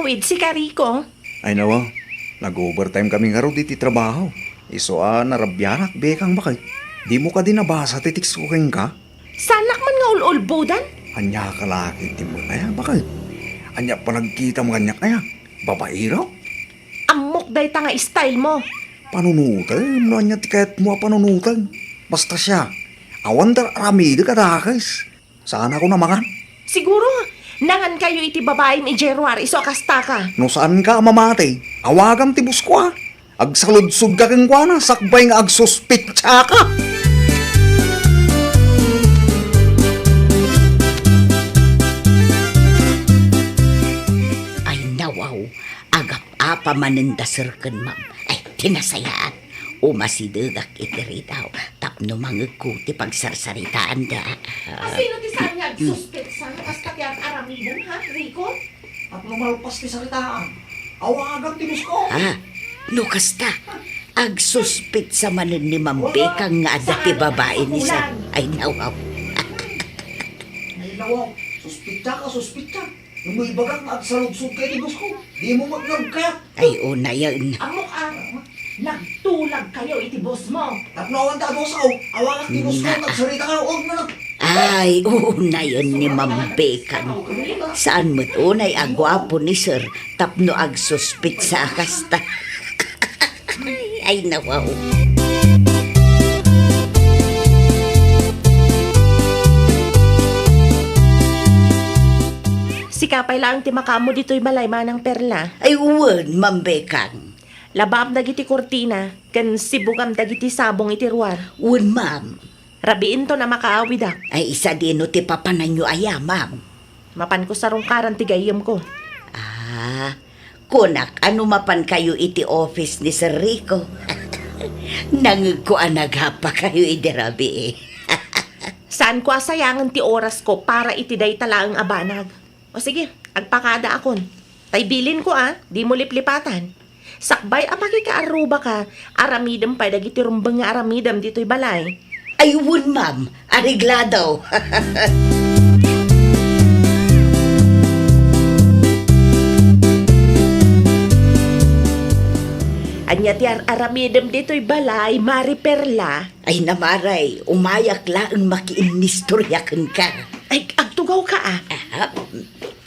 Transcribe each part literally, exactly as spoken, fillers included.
With si Kariko. Ay, nawa, nag-overtime kami ngarud iti trabaho. Isu a narabianak, Bekang, baket. Dimo kadi nabasa ti text ko kenka? Saanak man nga ul-ulbodan? Ania ka laki ti mo kaya, baket? Ania panagkitam kaniak aya? Babaero? Ammok dayta nga style mo. Panunutem, no ania ti kayatmo a panunutem. Basta siya, awan da aramidek a dakes. Saan ako namangan? Siguro, nangan kayo iti babaim idiay ruar isu a kasta ka. No saan ka a mamati, awagam ti boss ko, a. Agsaludsod ka kenkuana, sakbay nga agsuspitsa ka. Ay, nawaw, agap-apa manen da sir ken ma'am. Ay, ti nasayaat. Umasidegak iti ridaw tapno mangegko ti pagsarsaritaanda. Asino ti saan nga agsuspetsa no kasta ti ar-aramidem, ha, Rico? Tapno malpas ti saritaan, awagam ti boss ko. Ah, no kasta, agsuspetsa manen ni Ma'am Bekang nga adda ti babae ni Sir. Ay, nawaw. Ay, nawaw. Suspetsa ka, suspetsa. No ibagak nga agsaludsod ka iti boss ko, dimo met nga agkayat. Ay, unayen. Ammok a, nagtulag kayo iti boss mo. Tapno awan ta a boss, aw, awagak ti boss ko, mm, agsarita ka, og na. Ay, unayen ni Ma'am Bekang. Saan met unay a guapo ni Sir tapno agsuspetsa a kasta. Ay, nawaw. Sika pay laeng ti makaammo ditoy balay, Manang Perla. Ay, wen, Ma'am Bekang. Labaam dagiti kurtina, ken sibugam dagiti sabong iti ruar. Wen, ma'am. Rabiinton a makaawidak. Ay, sadino ti papananyo aya, ma'am? Mapanko sarungkaran ti gayyemko. Ah, kunak a no mapankayo iti office ni Sir Rico. Nangegko a nagapakayo idi rabii. Saanko a sayangen ti orasko para iti dayta laeng a banag. O sige, agpakadaakon. Tay bilinko a, dimo liplipatan. Sakbay a makikaarrubaka, aramidem pay dagiti rumbeng nga aramidem ditoy balay. Ay, wen, ma'am. Areglado. Ania ti ar-aramidem ditoy balay, Mari Perla? Ay, Mare, umayak laeng makiinnistorya kenka. Ay, agtugawka a. Ah,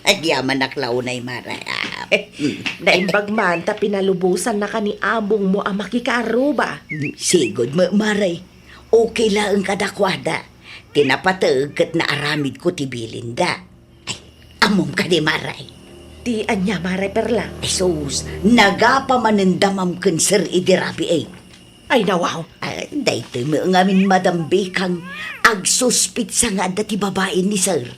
agyamanak la unay, Mare. Ah, mm. Naimbag man ta pinalubosannaka ni amongmo a makikaarruba. Sigud met, Mare. Okay laeng kadakuada. Ti napateg ket naaramidko ti bilinda. Ay, ammom kadi, Mare? Ti ania, Mare Perla? Ay, sus, nagapa manen da ma'am ken sir idi rabii. Ay, nawaw. Ah, daytoy met ngamin, Madam Bekang, agsuspitsa nga adda ti babae ni sir.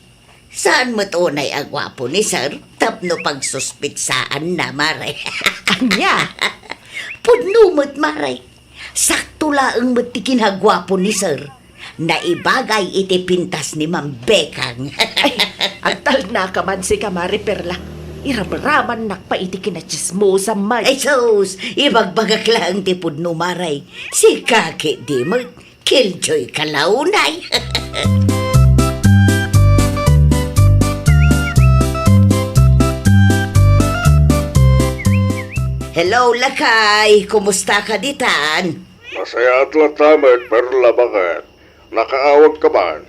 Saan met unay a guapo ni sir tapno pagsuspitsaanna, Mare? Ania? Pudno met, Mare. Sakto laeng met ti kinaguapo ni sir. Naibagay iti pintas ni Ma'am Bekang. Ay, agtalnaka man sika, Mari Perla. Iramramannak pay iti kinatsismosam met. Ay, sus! Ibagbagak laeng ti pudno, Mare. Sika ketdi met, killjoy ka la unay. Hello, lakay. Kumusta ka ditan? Nasayaat latta met, Perla, baket. Nakaawagka man.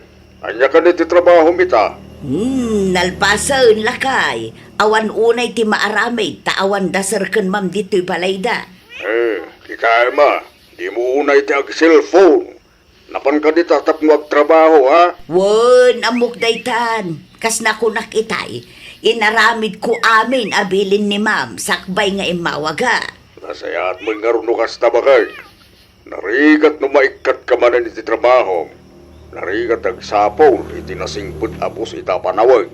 Ania kadi ti trabahom ita? Hmm, nalpasen, lakay. Awan unay ti maaramid, ta awan da sir ken ma'am ditoy balayda. Eh, kitaem a, dimo unay ti agcellphone. Napan kadi ta tapno agtrabaho, ha? Wen, ammok daytan. Kas nakunak itay, inaramidko amin a bilin ni ma'am sakbay nga immawag a. Nasayaat met ngarud no kasta, baket. Narigat no maikkatka manen iti trabahom. Narigat agsapul iti nasingpet a boss ita a panaweg.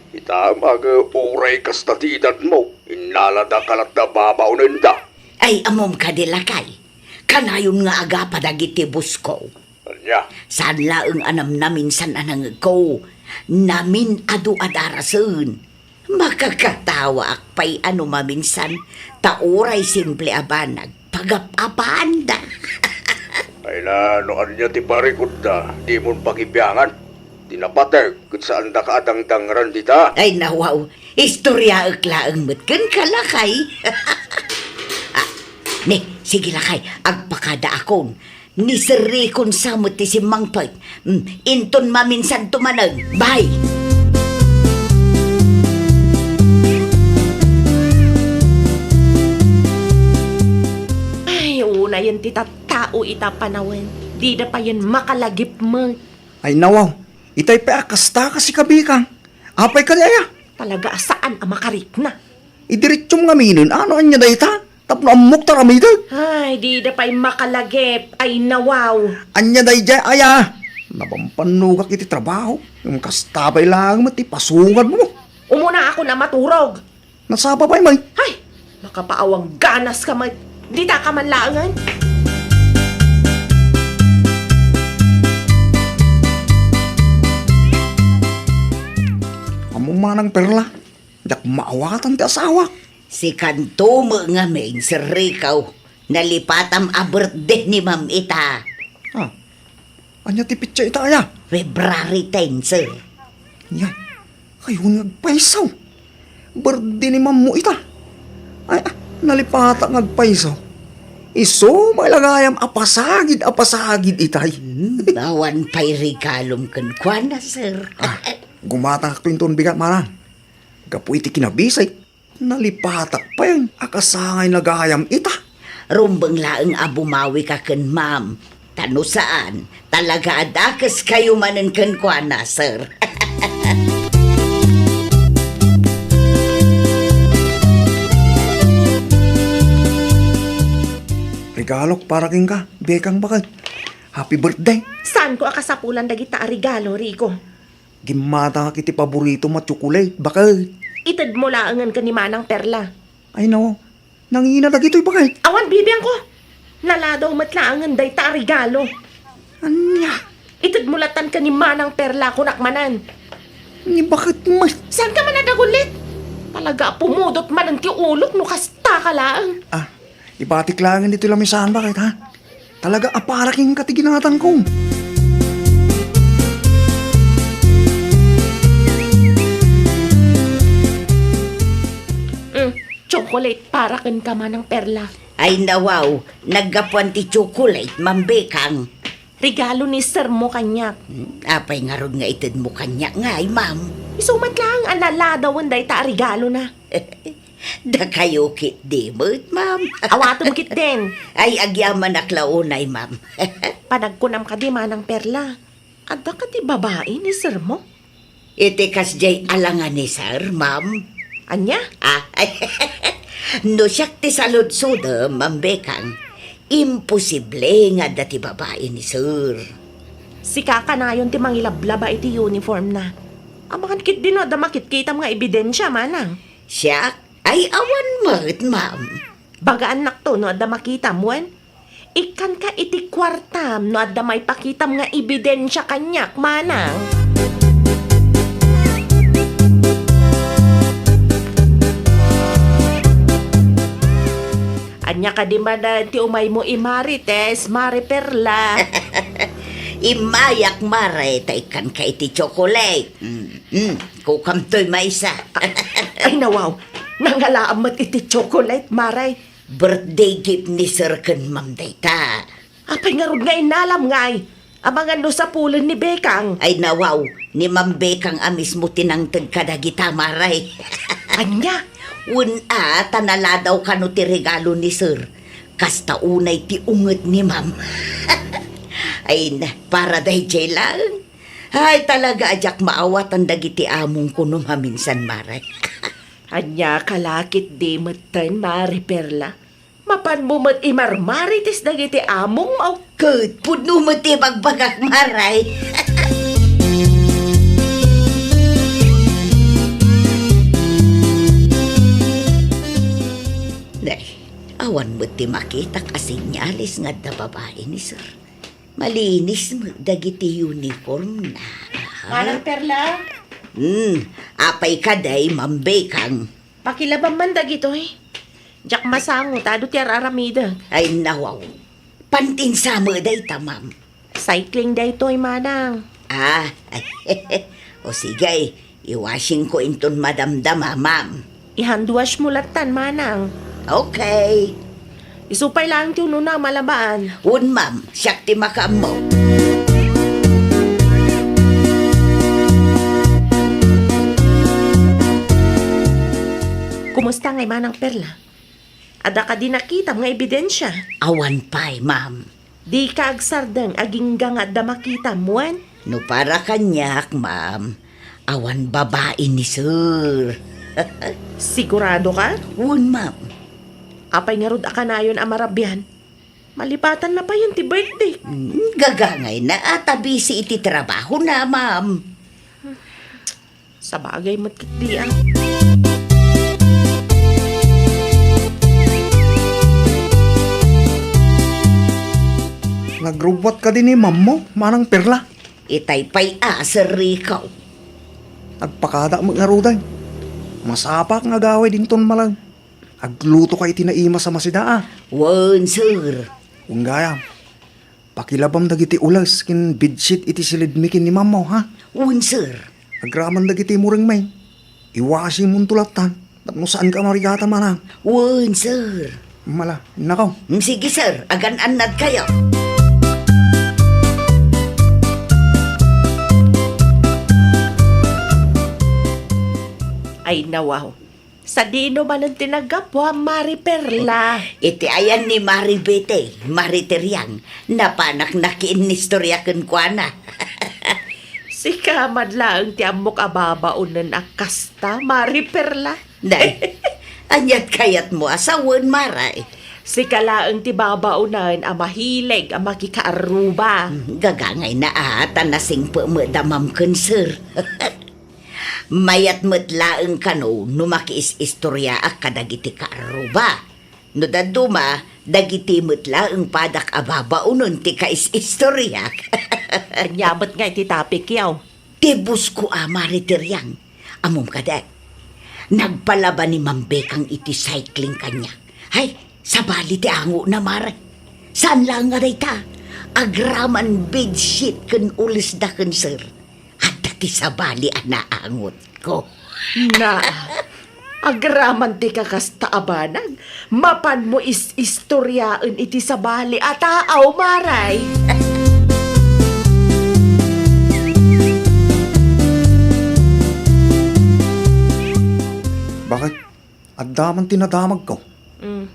Ita, aga, uray kasta ti edadmo, innalada ka latta babaonenda. Ay, ammom kadi, lakay. Kanayon nga agapa dagiti boss ko. Ania? Saan laeng a namnaminsan a nangegko. Namin-adu a darasen. Makakatawaak pay a no maminsan, ta uray simple a banag, pagap-apaanda. Ay na, no ania ti parikutda, dimon pakibiangan. Ti napateg, ket saandaka a dangdangran dita. Ay, nawaw, Istoryaek laeng met kenka, lakay. Ah, ne, sige, lakay, agpakadaakon. Ni Sir Rico sa met ti simmangpet. Hmm, inton maminsanto manen. Bye! Ay, unayen ti tattao ita panawen. Dida payen makalagip met. Ay, nawaw. Itay pay a kasta ka si Kabikang. Apay kadi aya? Talaga a saan a makarikna. Idiretsum ngaminen, ano ania dayta? Tapno ammok ta aramidek. Ay, dida pay makalagip. Ay, nawaw. Ania daydiay aya? Napampannugak iti trabaho. Ngem kasta pay laeng met ti pasungadmo. Umuna ako na maturog. Nasapa pay, may. Hay! Makapaawang ganas ka met. Dita ka man laengen. Ammom manang Perla, diak maawatan ti asawak. Sikanto met ngamin, Sir Rico. Nalipatam a birthday ni Ma'am ita. Ah, ania ti petsa ita aya? February ten, sir. Nia, kayon nga agpayso. Birthday ni Ma'am mo ita. Ay, ah, nalipatak nga agpayso. Isu, may lagayam a pasagid, a pasagid itay. Hmm, awan pay regalom kenkuana, sir. Ah, gumatangakto inton bigat, manang. Gapu iti kinabisay. Nalipatak pay a kasangay na gayam ita. Rumbeng laeng a bumawika ken Ma'am. Ta no saan, talaga a dakeskayo manen kenkuana, sir. Regalok para kenka, Bekang, baket. Happy birthday. Saanko a kasapulan dagita a regalo, Rico? Gimmatangak iti paboritom a tsokolate, baket. Itedmo laengen ken ni Manang Perla. Ay, no. Nangina dagitoy, baket. Awan bibiangko. Naladaw met laengen dayta a regalo. Ania? Itedmo latan ken ni Manang Perla, kunak manen. Ni baket met. Saanka man a dagullit? Talaga a pumudot manen ti ulok no kastaka laeng. Ah, ibatik laengen ditoy lamisaan, baket, ha? Talaga a para kenka ti ginatangko. Mm, chocolate para kenka, Manang Perla. Ay, nawaw, naggapuan ti chocolate, Ma'am Bekang. Regalo ni sir mo kaniak. Hmm, apay ngarud nga itedmo kaniak ngay, ma'am? Isu met laeng a naladawen dayta a regalona. Dakayo ketdi met, ma'am. Awatem ketdin. Ay, agyamanak la unay, ma'am. Panagkunam kadi, Manang Perla, adda kadi babai ni sir mo? Iti kasdiay a langa ni sir, ma'am. Ania? Ah, no siak ti saludsodem, Ma'am Bekang, imposible nga adda ti babai ni sir. Sika kanayon ti mangilablaba iti uniform na. Amangan ketdi no adda makitkitam nga ebidensia, manang. Siak? Ay, awan met, ma'am. Bagaannakto no adda makitam, wen? Ikkanka iti kuartam no adda maipakitam nga ebidensia kaniak, manang. Ania kadi manen ti umaymo, i Marites, Mari Perla? Immayak, Mare, ta ikkanka iti tsokolate. Mm, mm, kukamtoy maysa. Ay, nawaw. Nangalaam met iti tsokolate, Mare. Birthday gift ni sir ken ma'am dayta. Apay ngarud nga innalam ngay? Amangan no sapulen ni Bekang. Ay, nawaw, ni Ma'am Bekang a mismo ti nangted kadagita, Mare. Ania? Wen a, ta naladaw kano ti regalo ni sir. Kasta unay ti unget ni ma'am. Ay, na, para daydiay laeng. Ay, talaga a diak maawatan dagiti amongko no maminsan, Mare. Ania ka la ketdi metten, Mare Perla? Mapanmo met imarmarites dagiti amongmo. Ket pudno met ti ibagbagak, Mare. Nay, awan met ti makitak a senyales nga adda babai ni sir. Malinis met dagiti uniformna. Manang Perla? Hmm, apay kadi, Ma'am Bekang? Pakilabam man dagitoy. Diak masango ta adu ti ar-aramidek. Ay, nawaw. Pantinsa met dayta, ma'am. Cycling daytoy, manang. Ah, o sige. I-washingko inton madamdama, ma'am. I-hand washmo lattan, manang. Okay. Isu pay laeng ti unona a malabaan. Wen, ma'am. Siak ti makaammo. Kumusta ngay, Manang Perla? Adda kadi nakitam nga ebidensia? Awan pay, ma'am. Dika agsardeng agingga nga adda makitam, wen? No para kaniak, ma'am, awan babai ni sir. Sigurado ka? Wen, ma'am. Apay ngarud a kanayon a marabian? Malipatanna payen ti birthday. Hmm, gagangayna a ta busy iti trabahona, ma'am. Sabagay met ketdi a. Nagrubbuat kadi ni mammo, Manang Perla? Itay pay a, Sir Rico. Nagpakada met ngaruden. Masapak nga agawid inton malem. Aglutoka iti naimas a masida a. Wen, sir. Wen gayam. Pakilabam dagiti ules ken bedsheet iti silidmi ken ni mammo, ha? Wen, sir. Agraman dagiti murengmi. I-washingmonto lattan tapno saanka a marigata, manang. Wen, sir. Mala, innakaw. Mm, sige, sir. Agan-annadkayo. Ay, nawaw. Sadino manen ti naggapuam, Mari Perla? Iti ayan ni Mari Betty, Mari Teriang, napanak nakiinnistoria kenkuana. Sika met laeng ti ammok a babaonen a kasta, Mari Perla. Nay, ania't kayatmo a sawen, Maray? Sika laeng ti babaonen a mahilig a makikaarruba. Hmm, gagangayna a ta nasingpet met da ma'am ken sir. Mayat met laeng kano no makiis-istoriaak kadagiti kaarruba. No dadduma, dagiti met laeng padak a babaonen ti kais-istoriak. Ania met ngay ti topic, yaw? Ti boss ko a Mari Teriang. Ammom kadi, nagpalaba ni Ma'am Bekang iti cycling kaniak. Hay, sabali ti angotna, Mare. Saan laeng a dayta. Agraman bedsheet ken ulesda ken sir. Adda ti sabali a naangotko. Na, agraman ti kakasta a banag, mapanmo is-istoriaen iti sabali a taaw, Maray. Bakit? Adda man ti nadamagko. Mm.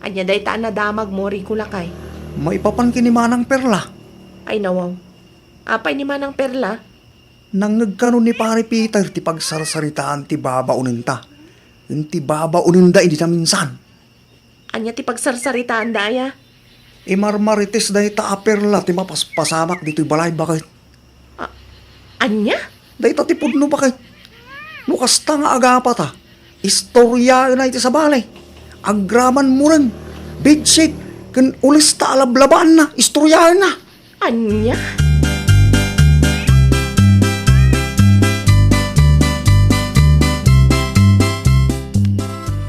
Ania dayta a nadamagmo, Rico, lakay? Maipapan ken ni Manang Perla. Ay, nawaw. Apay ni Manang Perla? Nangngeg kano ni Pare Peter ti pagsarsaritaan ti babaonenta ken ti babaonenda idi naminsan. Ania ti pagsarsaritaanda, aya? Imarmarites dayta a Perla ti mapaspasamak ditoy balay, baket. A-, ania? Dayta ti pudno, baket. No kasta nga agapata, istoriaenna iti sabali. Agraman mureng, bedsheet, ken ulesta a lablabaanna, istoriaenna. Ania?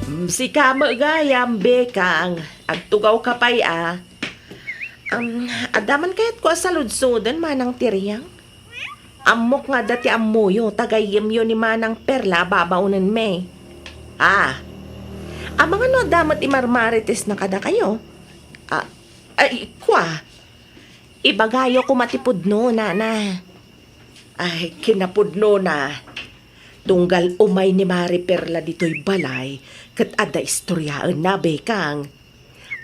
Mm, sika met gayam, Bekang. Agtugawka pay a. Um, adda man kayatko a saludsoden, Manang Teriang? Ammok nga adda ti ammoyo, ta gayyemyo ni Manang Perla a babaonenmi. Ah. Amangan no adda met imarmaritesna kadakayo? Ah, ay, kua. Ibagayo koma ti pudno, nana. Ay, kinapudnona. Tunggal umay ni Mari Perla ditoy balay, ket adda istoriaenna, Bekang.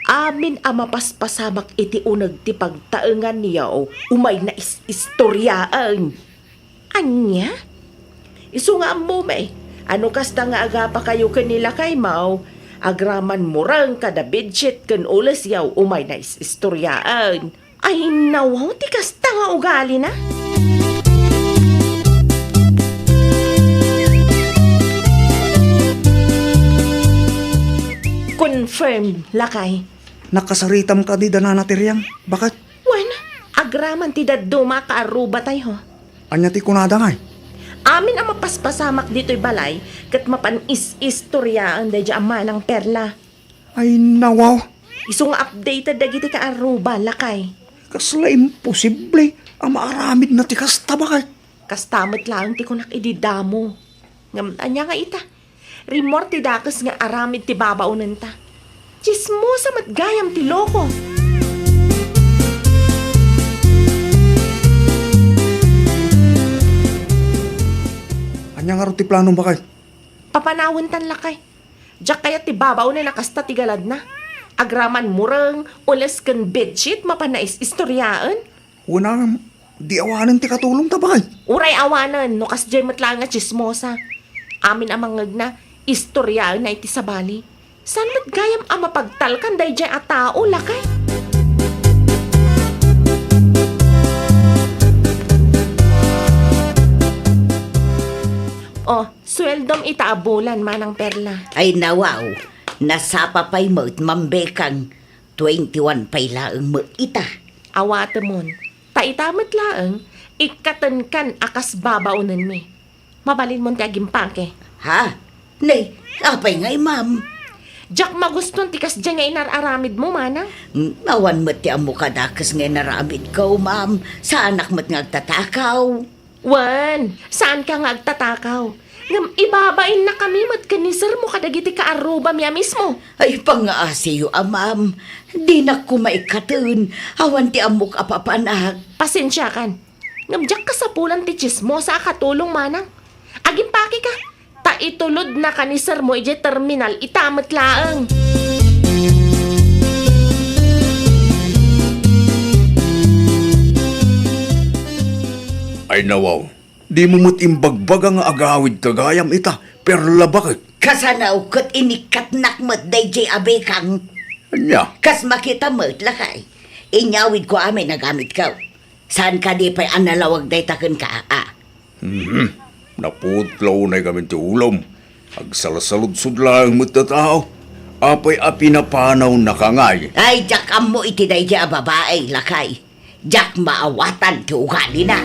Amin a mapaspasamak iti uneg ti pagtaenganyo, umayna is-istoriaen. Ania? Isu nga ammom, eh. A no kasta nga agapakayo ken ni lakaymo, agraman mureng kada bedsheet ken ulesyo, umayna is-istoriaen. Ay, nawaw ti kasta nga ugalina. Confirm, lakay. Nakasaritam kadi da Nana Teriang? Baket? Wen, agraman ti dadduma a kaarrubatayo. Ania ti kunada ngay? Amin a mapaspasamak ditoy balay, ket mapan is-istoriaen daydiay a Manang Perla. Ay, nawaw. Isu nga updated dagiti kaarruba, lakay. Kasla imposible a maaramidna ti kasta, baket. Kasta met laeng ti kunak idi damo. Ngem ania nga ita? Rimmuar ti dakes nga aramid ti babaonenta. Tsismosa met gayam ti loko. Ania ngarud ti planom, baket? Papanawentan, lakay. Diak kayat ti babaonen a kasta ti galadna. Agraman mureng, ules ken bedsheet mapan nais-istoriaen. Kunam, di awanen ti katulongta, baket? Uray awanen, no kasdiay met laeng a tsismosa. Amin a mangngegna, istoriaenna iti sabali. Saan met gayam a mapagtalkan daydiay a tao, lakay? Oh, sueldom ita a bulan, Manang Perla. Ay, nawaw. Nasapa pay met, Ma'am Bekang. Twenty-one pay laeng met ita. Awatemon. Ta ita met laeng, ikkatenkan a kas babaonenmi. Mabalinmon ti agimpake. Ha? Nay, apay ngay, ma'am? Diak magustuan ti kasdiay nga inar-aramidmo, manang. Mm, awan met ti ammo kadakes nga inaramidko, ma'am. Saanak met nga agtatakaw. Wen, saanka nga agtatakaw. Ngem ibabainna kami met ken ni sermo kadagiti kaarrubami a mismo. Ay, pangaasiyo a, ma'am. Dinak koma ikkaten. Awan ti ammok a papanak. Pasensiakan. Ngem diak kasapulan ti tsismosa a katulong, manang. Agimpakeka. Ta itulodnaka ni sermo idiay terminal ita met laeng. Ay, nawaw. Dimo met imbagbaga nga agawidka gayam ita, Perla, baket? Kasano ket inikkatnak met daydiay a Bekang? Ania? Kas makita met, lakay. Inyawidko amin a gamitko. Saan kadi pay a nalawag dayta kenka, a? Mhm. Naputlaw unay gamin ti ulom. Agsalsaludsod laeng met a tao. Apay a pinapanawnaka ngay? Ay, diak ammo iti daydiay a babai, lakay. Diak maawatan ti ugalina.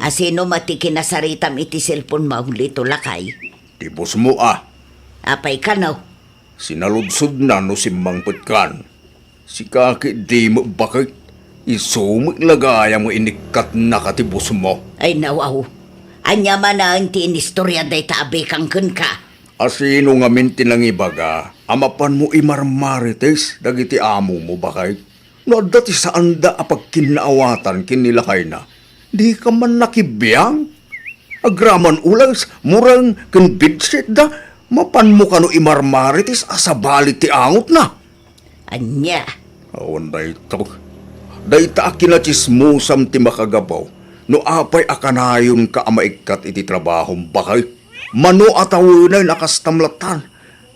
Asino met ti kinasaritam iti cellphone mo, Lito, lakay? Ti boss mo, a. Apay kano? Sinaludsodna no simmangpetkan. Sika ketdi met, baket, isu met la gayam nga inikkatnaka ti boss mo. Ay, nawaw. Ania manen ti inistorian dayta a Bekang kenka? Asino ngamin ti nangibaga a mapanmo imarmarites dagiti amomo, baket? No adda ti saanda a pagkinnaawatan ken ni lakayna, dika man nakibiang? Agraman ules, mureng ken bedsheet da, mapanmo kano imarmarites a sabali ti angotna? Ania? Awan dayta. Dayta a kinatsismosam ti makagabaw no apay a kanayonka a maikkat iti trabahom, baket. Mano a tawenay a kastam latta.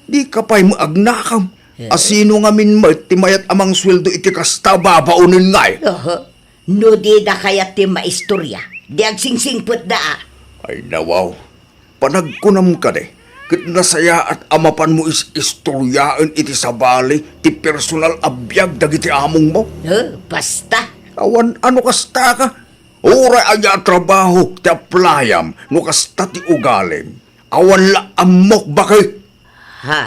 Dika pay met agnakam. Eh? Asino ngamin met ti mayat a mangsueldo iti kasta a babaonen ngay? Oho. No dida kayat ti maistoria, di agsingsingpetda, a. Ay, nawaw. Panagkunam kadi, ket nasayaat a mapanmo is-istoriaen iti sabali ti personal a biag dagiti amongmo? Eh, basta. Awan a no kastaka. Uray ania a trabaho ti aplayam no kasta ti ugalim, awan la ammok, baket. Ha?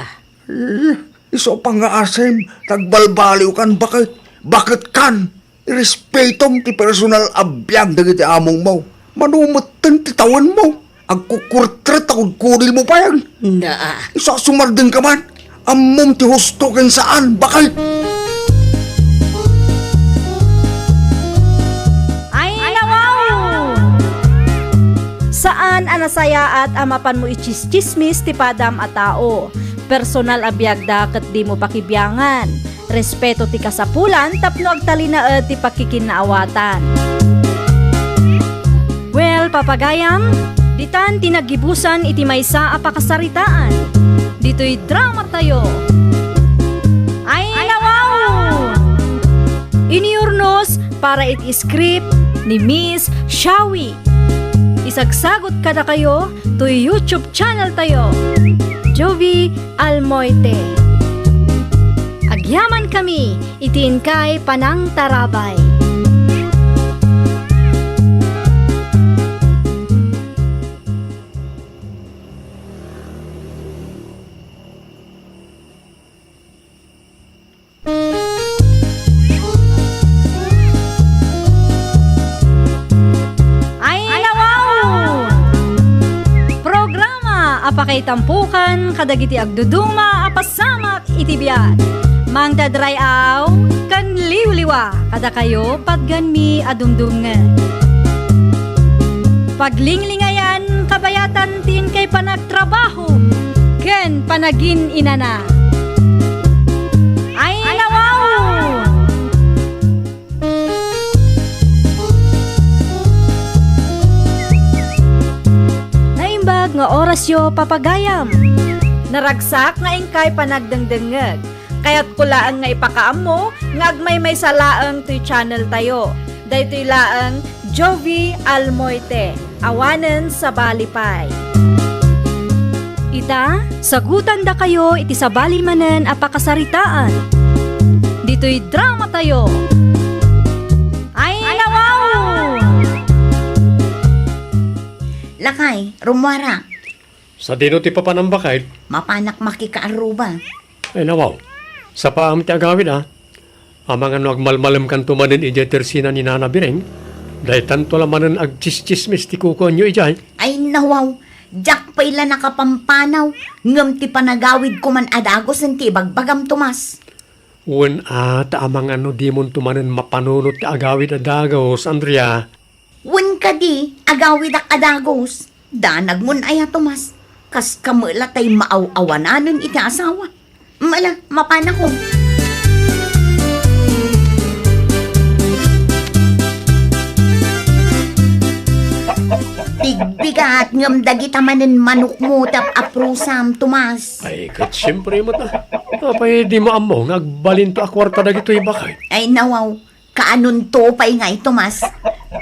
Eh, isu a pangngaasim, ta agbalbaliwkan, baket. Baketkan. Irespetom ti personal a biag dagiti amongmo. Mano metten ti tawenmo. Agkukurtret a kudkudilmo pay. Naa. Isu a sumardengka man. Ammom ti husto ken saan, baket. Ay, nawaw! Saan a nasayaat a mapanmo itsistsismis ti padam a tao. Personal a biagda ket dimo pakibiangan. Respeto ti kasapulan tapno agtalinaed ti pakikinnaawatan. Well, papagayam, ditan ti naggibusan iti maysa a pakasaritaan. Ditoy dramatayo. Ay, nawaw! Inurnos para iti script ni Miss Shawi. Isagsagot kadakayo toy YouTube channel tayo, Jovie Almoite. Agyamankami iti inkay panangtarabay. Pakaitampokan kadagiti agduduma a pasamak iti biag. Mangted ray-aw ken liwliwa kadakayo patgenmi a dumdumngeg. Paglinglingayan kabayatan ti inkay panagtrabaho ken panagin-inana. Ay, nawaw! Naimbag nga orasyo, papagayam. Naragsak nga inkay panagdengdengngeg. Kayatko laeng nga ipakaammo nga agmaymaysa laeng toy channel tayo. Daytoy laeng Jovi Almoite, awanen sabali pay. Ita, sagutandakayo iti sabali manen a pakasaritaan. Ditoy drama tayo. Ay, nawaw! Lakay, rummuara. Sadino ti papanam, baket? Mapanak makikaarruba. Ay, nawaw. Sapaam ti agawid, a. Amangan no agmalmalemkanto manen idiay tersina ni Nana Bireng, daytanto la manen agtsistsismis ti kukuenyo idiay. Ay, nawaw. Diak pay la nakapampanaw, ngem ti panagawidko man a dagusen ti ibagbagam, Tomas. Wen a, ta amangan no dimonto manen mapanunot ti agawid a dagus, Andrea. Wen kadi, agawidak a dagus. Danagmon aya, Tomas. Kaskam la tay maaw-awananen iti asawa. Mala, mapanakon. Bigbigat ngem dagita manen manokmo ti ap-aprusam, Tomas. Ay, ket siempre met, a. Apay dimo ammo nga agbalinto a kuarta dagitoy, baket? Ay, nawaw. Kaanonto pay ngay, Tomas?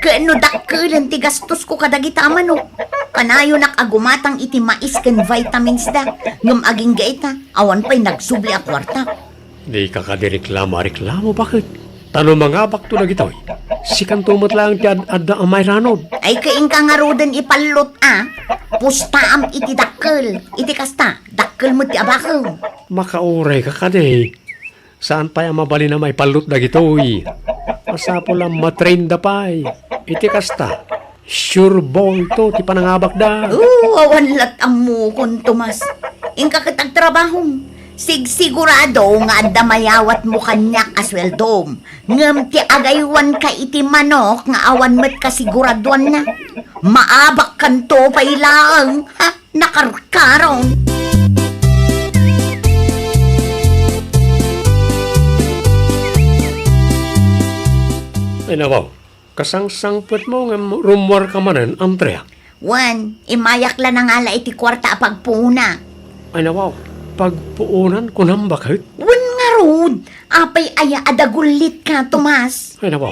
Ket no dakkelen ti gastosko kadagita a manok, kanayonak a gumatang iti mais ken vitamins da, ngem agingga ita, awan pay nagsubli a kuarta. Dika kadi reklamo a reklamo, baket? Ta no mangabakto dagitoy, sikanto met laeng ti ad-adda a mairanod. Ay, ket inka ngaruden ipallot a, pustaam iti dakkel, iti kasta, dakkel met ti abakem. Makaurayka kadi. Saan pay a mabalin a maipallot dagitoy? Masapul a matrainda pay. Iti kasta, sure ball to ti panangabakda. Oo, awan lat ammokon, Tomas. Inka ket agtrabahom. Sigsigurado nga adda mayawatmo kaniak a sueldom. Ngem ti agaywanka iti manok nga awan met kasiguraduanna. Maabakkanto pay laeng, ha? Nakarkaron. Ay, nawaw. Kasangsangpetmo ngem rummuarka manen, Andrea. Wen, immayak la nangala iti kuarta a pagpuona. Ay, nawaw. Pagpuonan, kunam, baket? Wen ngarud, apay aya a dagullitka, Tomas? Ay, nawaw.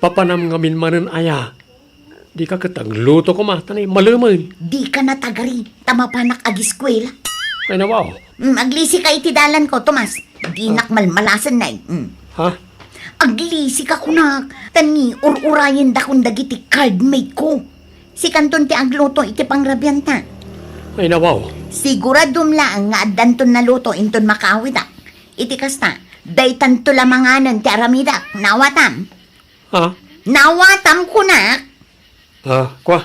Papanam ngamin manen aya. Dika ket agluto koma, ta naimalemen. Dika natagari, ta mapanak agiskuela. Ay, nawaw. Mm, aglisika iti dalanko, Tomas. Dinak malmalasen, nay. Mm. Ha? Aglisika kunak, ta ni ur-urayendakon dagiti cardmate ko. Sikanton ti agluto iti pangrabianta. Ay, nawaw. Siguradom laeng nga addanton naluto inton makaawidak. Iti kasta, daytanto la manganen ti aramidak. Naawatam? Ha? Naawatam kunak? Ha? Kua?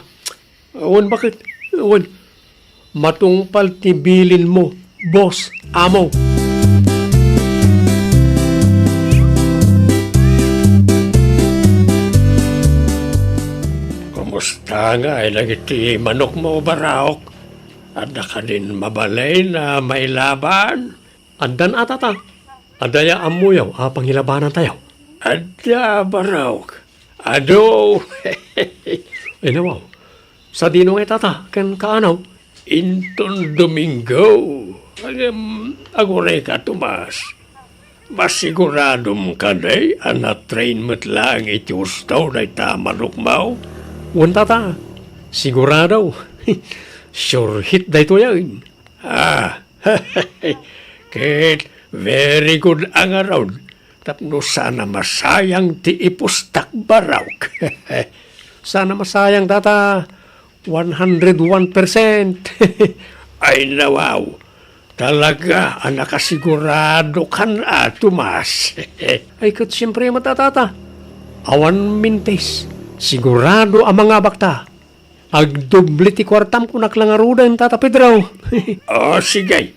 Wen, baket? Wen. Matungpal ti bilinmo, boss, amo. Kumusta ngay dagiti manokmo, Baraok? Adda kadin mabalin a mailaban? Addan a, tata. Adda ya ammoyo a pangilabanantayo? Adda, Baraok. Adu. Ay, nawaw. Sadino ngay, tata, ken kaanaw? Inton Domingo. Ngem, agurayka, Tomas. Masiguradom kadi a na-train met laeng iti husto dayta a manokmo? Wen, tata. Sigurado. Sure hit daytoyen. Ah, ket very good a ngarud tapno saan a masayang ti ipustak, Baraok. Saan a masayang, tata, one hundred one percent. Ay, nawaw, talaga a nakasiguradokan a, Tomas. Ay, ket siempre met a, tata. Awan mintis, sigurado a mangabakta. Agdubli ti kuartam kunak la ngaruden, Tata Pedro. O, sige.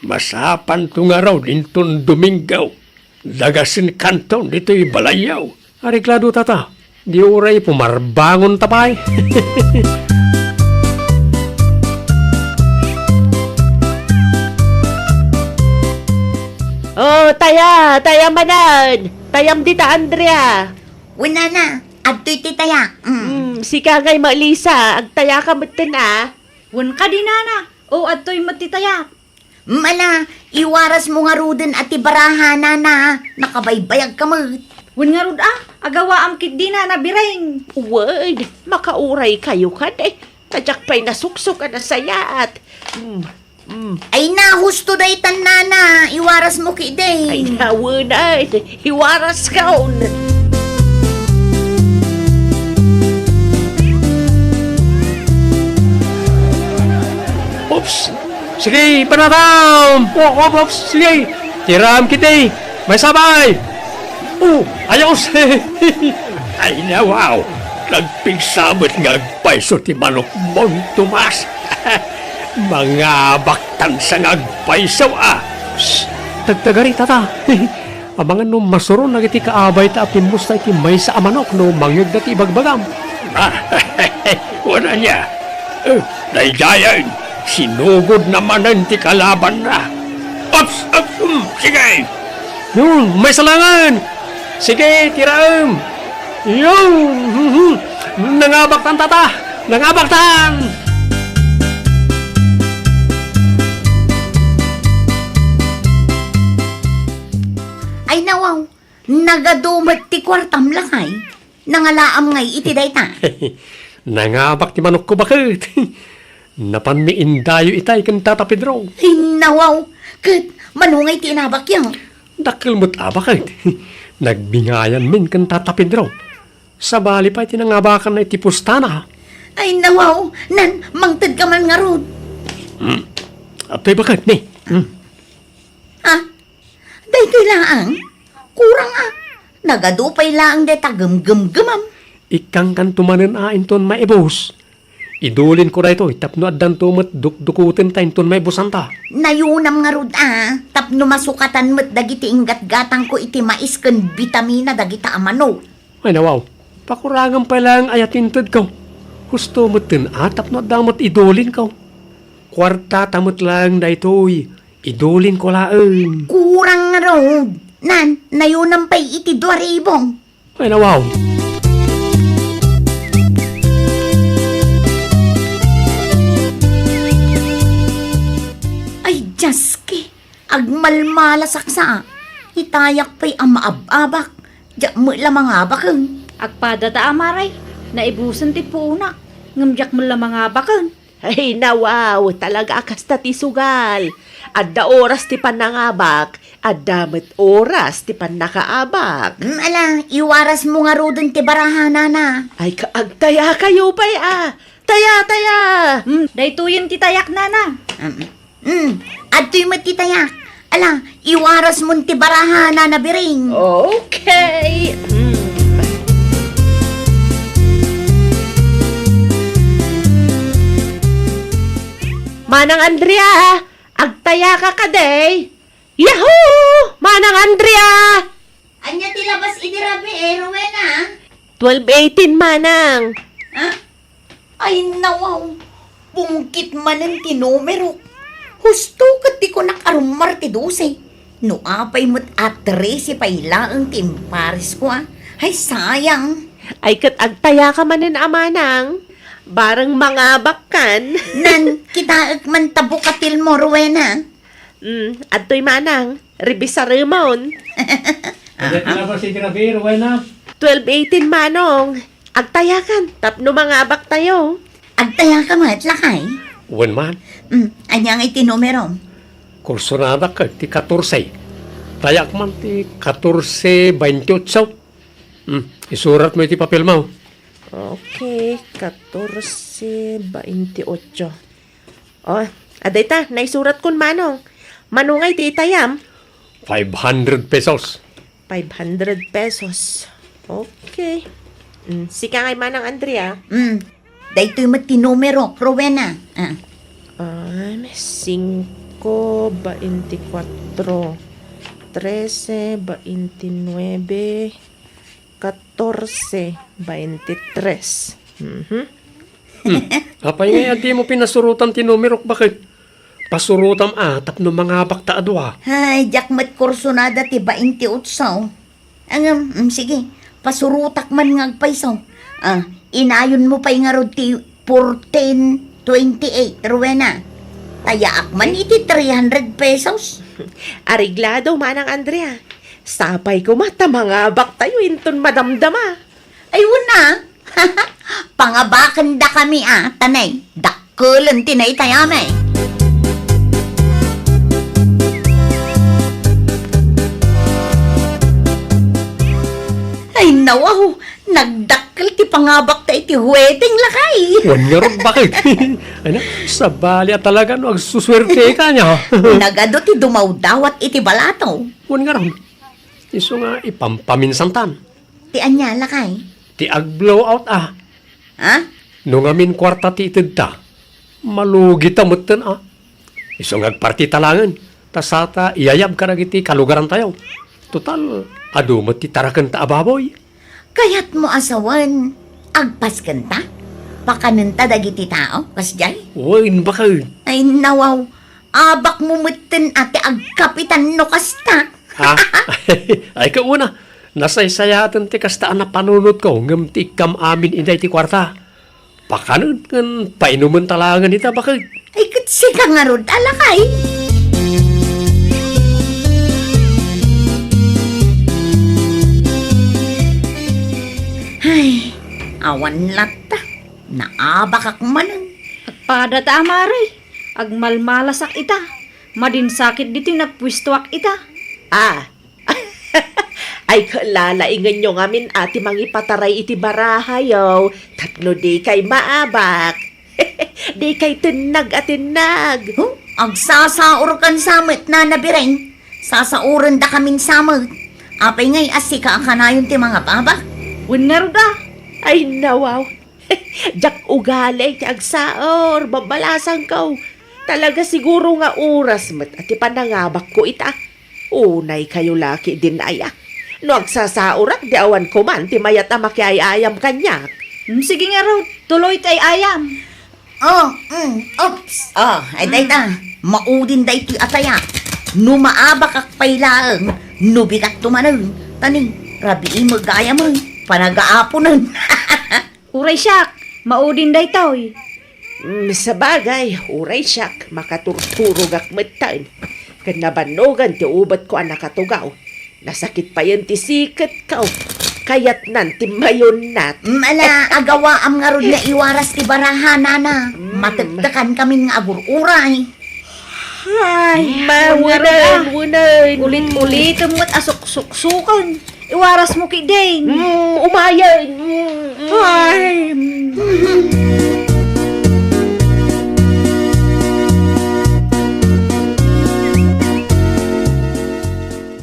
Masapanto ngarud inton Domingo. Dagasenkanton ditoy balayyo. Areglado, Tata. Di uray pumarbangonta pay. O, taya, taya manen. Tayam dita, Andrea. Wen, nana, adtoy ti tayak. Mm. Mm, sika ngay, Melissa, agtayaka metten a. Wen kadi, nana. O, adtoy met ti tayak. Mala, iwarasmo ngaruden a ti baraha, nana. Nakabaybayagka met. Wen ngarud a, agawaam ketdi, nana Biring. Wen, makauraykayo kadi. Ta diak pay nasuksok a nasayaat. Mm, mm. Ay na, husto daytan, nana. Iwarasmo ketdi. Ay na, wen, ay. Iwaraskon. Oops! Sige, panatam! Oops, oops, sige! Tiram ketdi! Maysa pay! O, ayos! Ay, nawaw! Nagpigsa met nga agpayso ti manokmon, Tomas! Mangabaktan sa nga agpayso, a! Shh! Tagtagari, Tata! Amangan no masuron dagiti kaabayta a pimmusta iti maysa a manok no mangngegda ti ibagbagam. Wen ania? Eh, daydiayen, sinugod na manen ti kalabanna. Ups, ups, um, sige! Yun, maysa laengen! Sige, tiraem! Yun! Mhm. Nangabaktan, Tata! Nangabaktan! Ay, nawaw, nagadu met ti kuartam, lakay. Nangalaam ngay iti dayta. Nangabak ti manokko baket. Napanmi indayo itay ken Tata Pedro. Ay, nawaw, ket mano ngay ti inabakyo? Dakkel met a baket. Nagbingayanmin ken Tata Pedro. Sabali pay ti nangabakanna iti pustana. Ay, nawaw, nan, mangtedka man ngarud. Hmm. Apay baket, ni? Hmm. Ha? Daytoy laeng? Kurang a. Nagadu pay laeng dayta gumgumgumam. Ikkangkanto manen a inton maibus. Idulinko daytoy tapno addanto met dukdukotenta inton maibusanta. Nayunam ngarud a, tapno masukatan met dagiti inggatgatangko iti mais ken bitamina dagita a manok. Ay, nawaw, pakurangem pay laeng aya ti intedko. Husto metten a tapno adda met idulinko. Kuartata met laeng daytoy, idulinko laeng. Kurang ngarud. Nan, nayunam pay iti dua ribu. Ay, nawaw. Ay, Dios ki, agmalmalasak sa. Itayak pay a maab-abak. Diak met la mangabaken. Agpadata a maray, naibusen ti puonak, ngem diak met la mangabaken. Ay, nawaw, talaga a kasta ti sugal. Adda oras ti pannangabak, adda met oras ti pannakaabak. Mm, ala, iwarasmo ngaruden ti baraha, nana. Ay, ka-, agtayakayo pay a. Taya, taya! Mm, daytoyen ti tayak, nana. Mm, mm, adtoy met ti tayak. Ala, iwarasmon ti baraha, nana Biring. Okay. Mm. Manang Andrea, agtayaka kadi? Yahoo! Manang Andrea! Ania ti labas idi rabii, Rowena? Twelve eighteen, manang. Ha? Ay, nawaw. Pungkit manen ti numero. Husto ket ti kunak a rummar ti dose. No apay met a trese pay laeng ti imparesko a. Ay, sayang. Ay, ket agtayaka manen a, manang. Bareng mangabakkan. Nan, kitaek man ta bukatilmo, Rowena. Mm, adtoy manang, rebisaremon. Ania ti labas idi rabii, Rowena? Twelve eighteen, manong. Agtayakan, tapno mangabaktayo. Agtayaka met, lakay? Wen man. Mm, ania ngay ti numerom? Kursonadak ti katorse. Tayak man ti katorse baintiotso. Mm, isuratmo iti papelmo. Okay, katorse baintiotso. Oh, adda ita, naisuratkon, manong. Mano ngay ti itayam? Five hundred pesos. Five hundred pesos. Okay. Mm, sika ngay, manang Andrea. Mm. Daytoy met ti numero, Rowena. Ah. Um, singko, baintikwatro, trese, baintinuebe, katorse, baintitres. Mhm. Hmm. Apay ngay a dimo pinasurotan ti numerok, baket? Pasurotam a tapno mangabakta a dua. Ay, diak met kursunada ti baintiotso. Ngem, mm, sige, pasurotak man nga agpayso. Ah, inayonmo pay ngarud ti fourteen twenty-eight, Rowena. Tayaak man iti three hundred pesos. Areglado, Manang Andrea. Sapay koma ta mangabaktayo inton madamdama. Ay, wen a. Pangabakendakami a, ta nay, dakkel ti naitayami. Ay, nawaw, nagdakkel ti pangabakta iti wedding, lakay. Wen ngarud, baket? Ay na, sabali a talaga no agsusuerteka nia. Nagadu ti dumawdawat iti balato. Wen ngarud, isu nga ipampaminsantan. Ti ania, lakay? Ti ag-blowout a. Ha? No ngamin kuarta ti itedta, malugita metten a. Isu nga agpartita laengen, ta sata iyayab kadagiti kalugarantayo. Total, adu met ti tarakenta a baboy. Kayatmo a sawen, agpaskenta? Pakanenta dagiti tao, kasdiay? Wen, baket. Ay, nawaw. Abakmo metten a ti agkapitan no kasta. Ha? Ay, kauna, nasaysayaten ti kasta a napanunotko, ngem ti ikkam amin idiay ti kuarta. Pakanen ken painumen ta laengen ita, baket. Ay, ket sika ngarud a lakay. Ay, awan latta. Naabakak manen. Agpada ta, amare. Agmalmalasak ita. Madinsakit ditoy nappuestoak ita. Ah. Ay, kalalaingenyo ngamin a ti mangipataray iti barahayo tapno dikay maabak. Dikay tennag a tennag. Huh? Agsasaurkan sa met, Nana Biring. Sasaurendakamin sa met. Apay ngay a sika a kanayon ti mangababak? Wen ngarud a. Ay, nawaw. Diak ugali ti agsaur, babbalasangko. Talaga siguro nga oras met a ti panangabakko ita. Unay kayo laki din aya. No agsasaurak, di awan koman ti mayat a makiay-ayam kaniak. Hmm, sige ngarud, tuloy ti ay-ayam. Oh, mm, oops. Oh, ay, dayta. Maudin daytoy a tayak. No maabakak pay laeng, no bigatto manen. Tani, rabii met gayam, panagaaponen. Uray siak, maudin daytoy. Mm, sabagay, uray siak, makaturturogak metten. Ken nabannogan ti ubetko a nakatugaw. Nasakit payen ti siketko. Kayatnan ti mayunnat. Mm, ala, agawaam ngarud nga iwaras ti baraha, Nana. Mm. Matektekankamin nga agur-uray. Ay, mawenen, wenen. Ulit-ulitem met a suksuksuken. Iwarasmo ketdin. Mm, umayen. Mm, mm. Ay.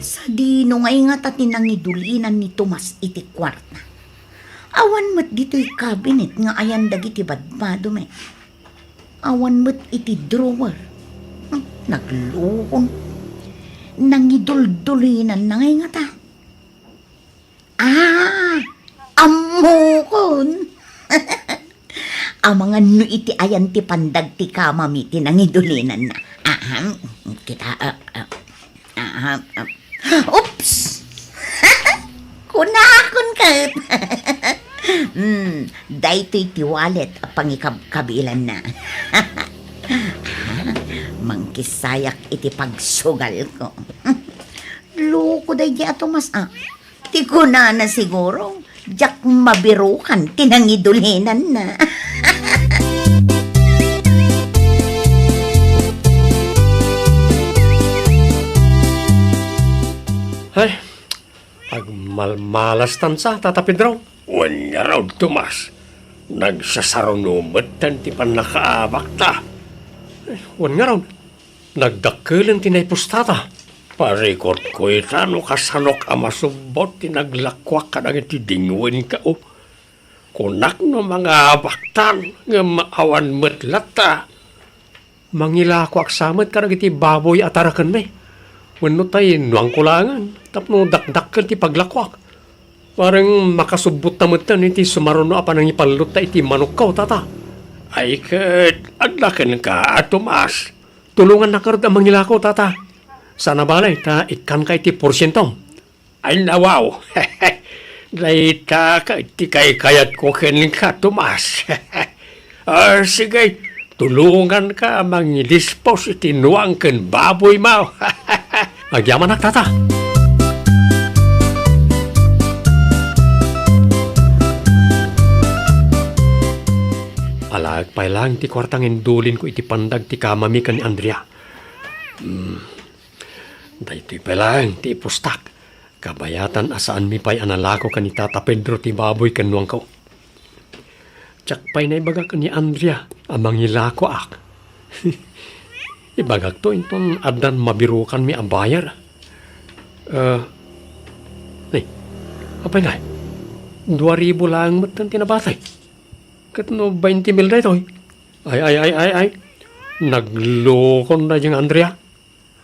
Sadino ngay ngata ti nangidulinan ni Tomas iti kuarta? Awan met ditoy cabinet nga ayan dagiti badbado met. Awan met iti drawer. Hmm, naglukon. Nangiduldulinanna ngay ngata. Ah, ammokon. Amangan no iti ayan ti pandag ti kamami ti nangidulinanna. Ahem, kita, ah, ah, ah, ah. Oops! Kunakon ket. Hmm, daytoy ti wallet a pangikabkabilanna. Mangkisayak iti pagsugalko. Loko daydi a Tomas, ah. Ti kunana siguro, diak mabirukan ti nangidulinanna. Ay, agmalmalastan sa, Tata Pedro. Wen ngarud, Tomas, nagsasaruno metten ti pannakaabakta. Wen ngarud, nagdakkelen ti naipustata. Parikutko ita no kasanok a masubbot ti naglakuak kadagiti dingwenko. Kunak no mangabaktan, ngem awan met latta. Mangilakoak sa met kadagiti baboy a tarakenmi. Wenno tay nuangko laengen tapno dakdakkel ti paglakoak. Bareng makasubbotta metten iti sumaruno a panangipallotta iti manokko, tata. Ay ket, adda kenka, Tomas. Tulongannak ngarud a mangilako, tata. Saan a bale ta ikkanka iti porsientom. Ay, nawaw. Dayta ket ti kaykayatko kenka, Tomas. Ah, sige, tulonganka a mangidispos iti nuang ken baboymo. Agyamanak, tata. Alaek pay laeng ti kuarta nga indulinko iti pandag ti kamami ken ni Andrea. Hmm. Daytoy pay laeng ti ipostak. Kabayatan a saanmi pay a nalako ken ni Tata Pedro ti baboy ken nuangko. Diak pay naibaga ken ni Andrea a mangilakoak. Ibagakto inton addan mabirukanmi a buyer. Eh, ay, apay ngay? Dua ribu laeng metten ti nabatay. Ket no bainti mil daytoy? Ay, ay, ay, ay, ay. Naglokon daydiay nga Andrea.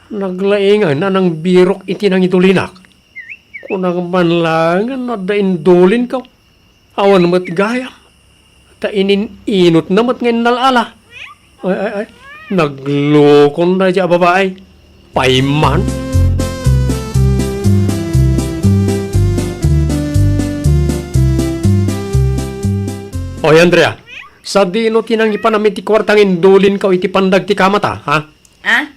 Naglaingan a nangbirok iti nangidulinak. Kunak man laengen no adda indulinko. Awan met gayam. Ta inin-inotna met nga innal-ala. Ay, ay, ay. Naglokon daydiay a babai. Payman. Oy, Andrea, sadino ti nangipanam iti kuarta nga indulinko iti pandag ti kamata, ha? Ah?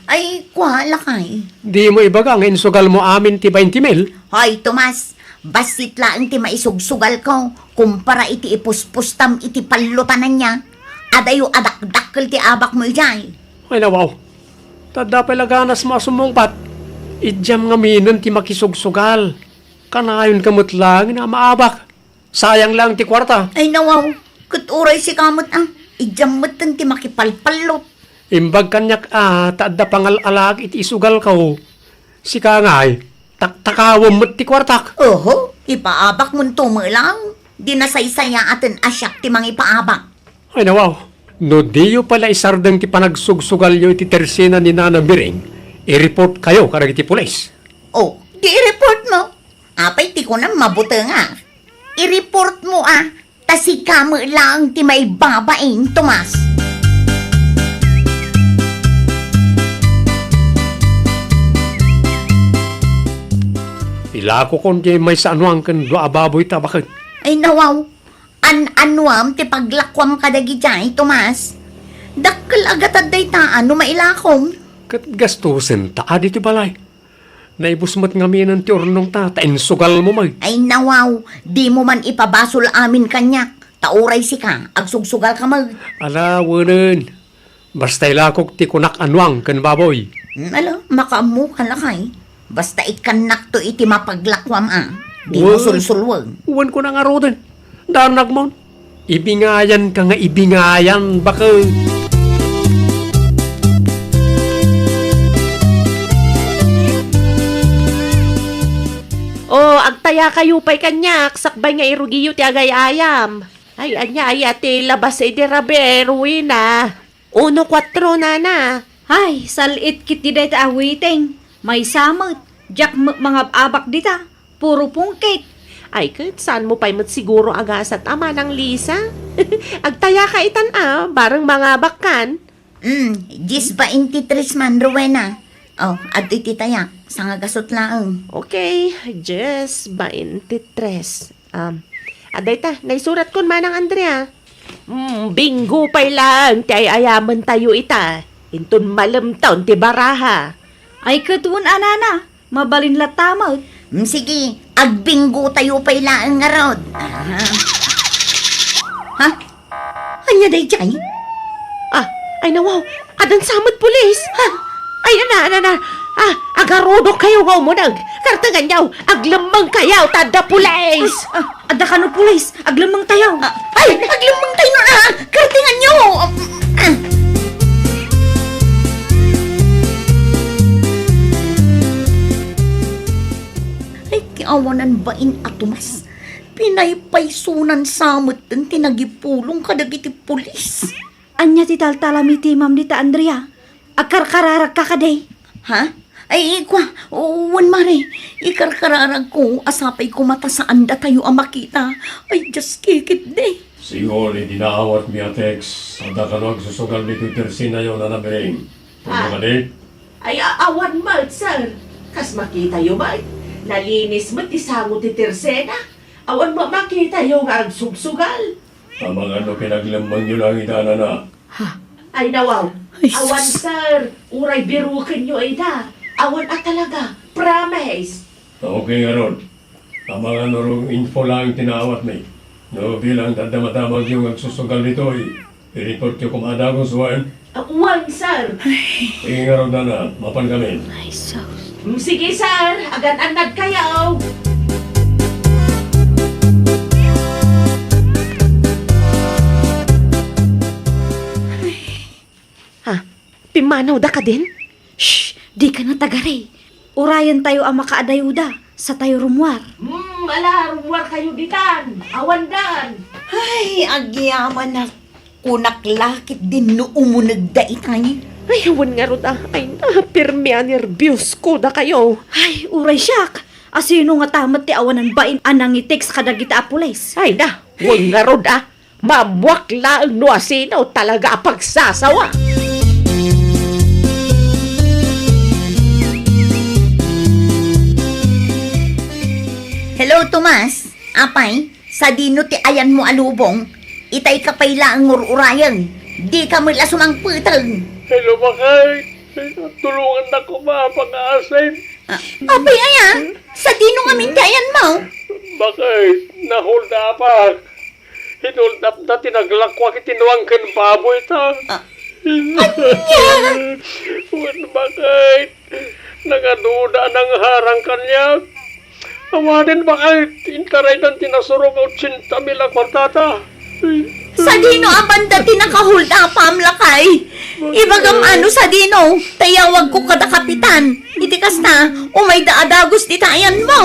Ay, kua, lakay. Dimo ibaga nga insugalmo amin ti bainti mil? Hoy, Tomas, bassit laeng ti maisugsugalko kumpara iti ipuspostam iti pallotan ania. Adayo a dakdakkel ti abakmo idiay. Ay, nawaw. Ta adda pay la ganasmo a sumungbat. Idiam ngaminen ti makisugsugal. Kanayonka met laeng a maabak. Sayang laeng ti kuarta. Ay, nawaw. Ket uray sika met, a, idiam metten ti makipalpallot. Imbag kaniak, a, ta adda pangal-alaak iti isugalko. Sika ngay, taktakawem met ti kuartak. Oho, ipaabakmonto met laeng. Di nasaysayaaten a siak ti mangipaabak. Ay, nawaw. No diyo pay la isardeng ti panagsugsugalyo iti tersena ni Nana Miring, i-reportkayo kadagiti pulis. Oh, di i-reportmo. Apay ti kunam, mabutengak? I-reportmo a, ta sika met laeng ti maibabain, Tomas. Ilakokon diay maysa a nuang ken dua a baboy ta baket. Ay, nawaw. An-anuam ti paglakuam kadagidiay, Tomas? Dakkel a gatad dayta a no mailakom. Ket gastusen ta adi ti balay. Naibus met ngaminen ti urnongta, ta insugalmo met. Ay, nawaw, dimo man ipabasol amin kaniak, ta uray sika, agsugsugalka met. Ala, wenen. Basta ilakok ti kunak a nuang ken baboy. Hmm, ala, makaammoka lakay. Basta ikkannakto iti mapaglakuam a. Dimo sulsulweng. Wen ko nangaruden. Danagmon. Ibingayan ka nga ibingayan, baket. Oh, agtayakayo pay kaniak, sakbay nga irugiyo ti agay-ayam. Ay, ania aya ti labas idi rabii, Rowena? Uno kuatro, nana. Ay, sal-it ketdi dayta a waiting. Maysa met, diak met mangab-abak dita. Puro pungkit. Ay, ket saanmo pay met siguro a gasat a Manang Lisa? Agtayaka itan a, bareng mangabakkan. Mm, dies baintitres man, Rowena. Oh, adtoy ti tayak. Sangagasut laeng. Okay, dies baintitres. Um, adda ita, naisuratkon, Manang Andrea. Mm, bingo pay laeng ti ay-ayamentayo ita. Inton malemtaw ti baraha. Ay, ket wen a, nana, mabalin latta met. Mm, sige, agbingotayo pay laeng ngarud. Aha. Ha? Ania daydiay? Ah, ay nawaw, addan sa met pulis. Ha? Ay, ana, ana, ana. Ah, agarudok kayo nga umuneg. Kartenganyo, aglemmeng kayo, ta adda pulis. Ah, adda kano pulis, aglemmeng tayo. Ah, ay, aglemmeng tayo na. Kartenganyo. Ah. Ay, ti awanan bain a Tomas. pinaypaysonan sa metten ti nangipulong kadagiti pulis. Ania ti taltalami ti Ma'am dita, Andrea? Agkarkararagka kadi? Ha? Ay, ikua, wen, mare, ikarkararagko a sapay koma ta saandatayo a makita. Ay, just kikitdi. Sigun iti naawatmi a text, adda kano agsusugal ditoy tersenayo, Nana Beng. Pudno kadi? Ay, a-, awan met, sir. Kas makitayo met, nalinis met ti sango ti tersena. Awan met makitayo nga agsugsugal. Amangan no pinaglemmengyo laeng ida, Nana. Ha? Ay, nawaw. Ay, awan, sus. Sir. Uray birukenyo ida. Awan a talaga. Promise. Okay ngarud. Amangan no wrong info laeng ti naawatmi. No bilang daddamadamagyo nga agsusugal ditoy, i-reportyo koma a dagus, wen? Ah, wen, sir. Sige ngarud, Nana, mapankamin. Ay, sus. Mm, sige, sir. Agan-annadkayo. Ha? Pimmanawda kadin? Shh! Dika natagari. Urayentayo a makaadayoda, satayo rummuar. Hmm, ala, rummuarkayo ditan. Awandan. Ay, agyamanak. Kunak la ketdin no umunegda itay. Ay, awan ngarud a. Ay, na, pirmi a nerbios ko dakayo. Ay, uray siak. Asino ngata met ti awanan bain a nangitext kadagita a pulis? Ay, na, wen ngarud a. Maammuak laeng no asino talaga a pagsasawa. Hello, Tomas. Apay, sadino ti ayanmo a lubong? Itay ka pay laeng ngur-urayen. Dika met la sumangpeteg. Hello, bakay. Tulongannak koma a pangaasim. Ah, apay aya? Sadino ngamin ti ayanmo? Bakay, na-hold up-ak. Hin-hold up-da ti naglakuak iti nuang ken baboyta. Ah. Ania? Wen, bakit? Nangaduda a nangharang kaniak. Awanen, bakit? Intaraydan ti nasurong a otsenta mil a kuartata. Sadino a banda ti naka-hold up-am, lakay? Ibagam no sadino, ta iyawagko kada kapitan. Iti kasta, umayda a dagus dita ayanmo.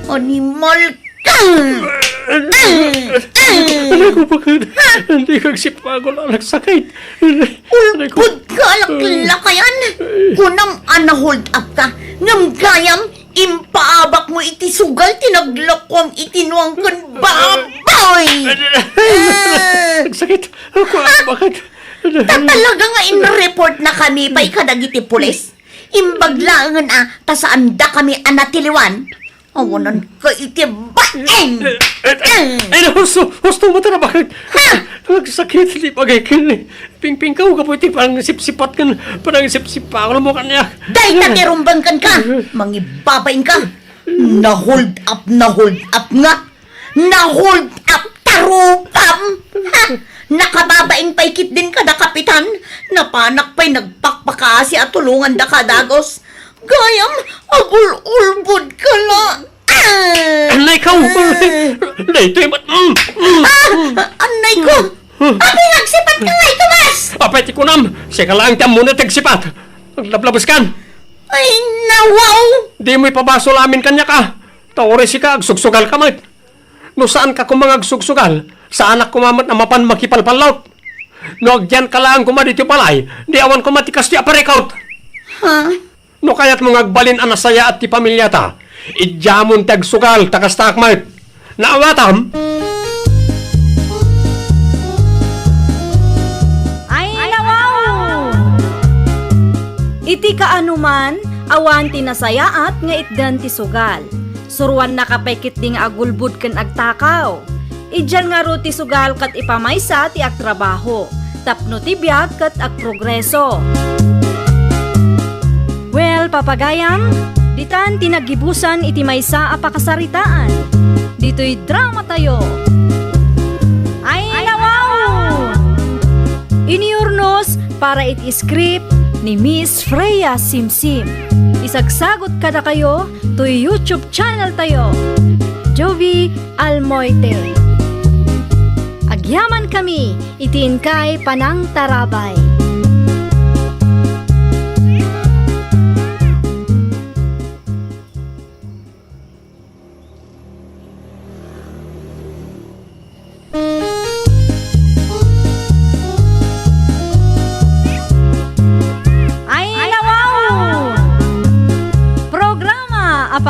Animal ka! Anay ko, bakit? Dika agsipagul a nagsakit. Ulpod ka, laklakayan. Kunam a na-hold up ka. Ngem gayam, impaabakmo iti sugal ti naglakuam iti nuang ken baboy. Ah! Nagsakit. Kua, bakit? Ta talaga nga in-report na kami pay kadagiti pulis. Imbag laengen a ta saanda kami a natiliwan. Awanan ka iti baeng. Ay, husto, husto mo tara, bakit? Ha? Nagsakit, di bagay ken. Pingpingkaw ka po iti panangisipsipat ken panangisipsipakol mo kaniak. Dayta ti rumbeng kenka. Mangibabain ka. Na-hold up, na-hold up nga. Na-hold up ta rupam. Ha? Nakababain pay ketdin kada kapitan. Napanak pay nagpakpakaasi a tulonganda ka dagus. Gayam, agul-ulbod ka la. Ah! Anay ka, oh. Ah! Daytoy mat-, mm, mm, ah! Mm. Anay ko! Hmm. Apay nga agsipat ka ngay, Tomas? Apay ti kunam, sika laeng ti ammon ti agsipat. Aglablabes kan. Ay, nawaw! Dimo ipabasol amin kaniak, ah. Ta uray sika, agsugsugal ka met. No saan ka koma nga agsugsugal, saanak koma met a mapan makipalpallot. No agyan ka laeng koma ditoy balay, di awan koma ti kastoy a parikut. Ha? No kayatmo nga agbalin a nasayaat ti pamiliata, idiamon ti agsugal ta kastaak met. Naawatam? Ay, nawaw! Iti kaanoman, awan ti nasayaat nga itdan ti sugal. Suroannaka pay ketdi nga agulbod ken agtakaw. Idian ngarud ti sugal ket ipamaysa ti agtrabaho, tapno ti biag ket agprogreso. Well, papagayam, ditan ti naggibusan iti maysa a pakasaritaan. Ditoy dramatayo. Ay, nawaw! Inurnos para iti script ni Miss Freya Simsim. Isagsagot kadakayo toy YouTube channel tayo, Jovie Almoite. Agyaman kami iti inkay panangtarabay.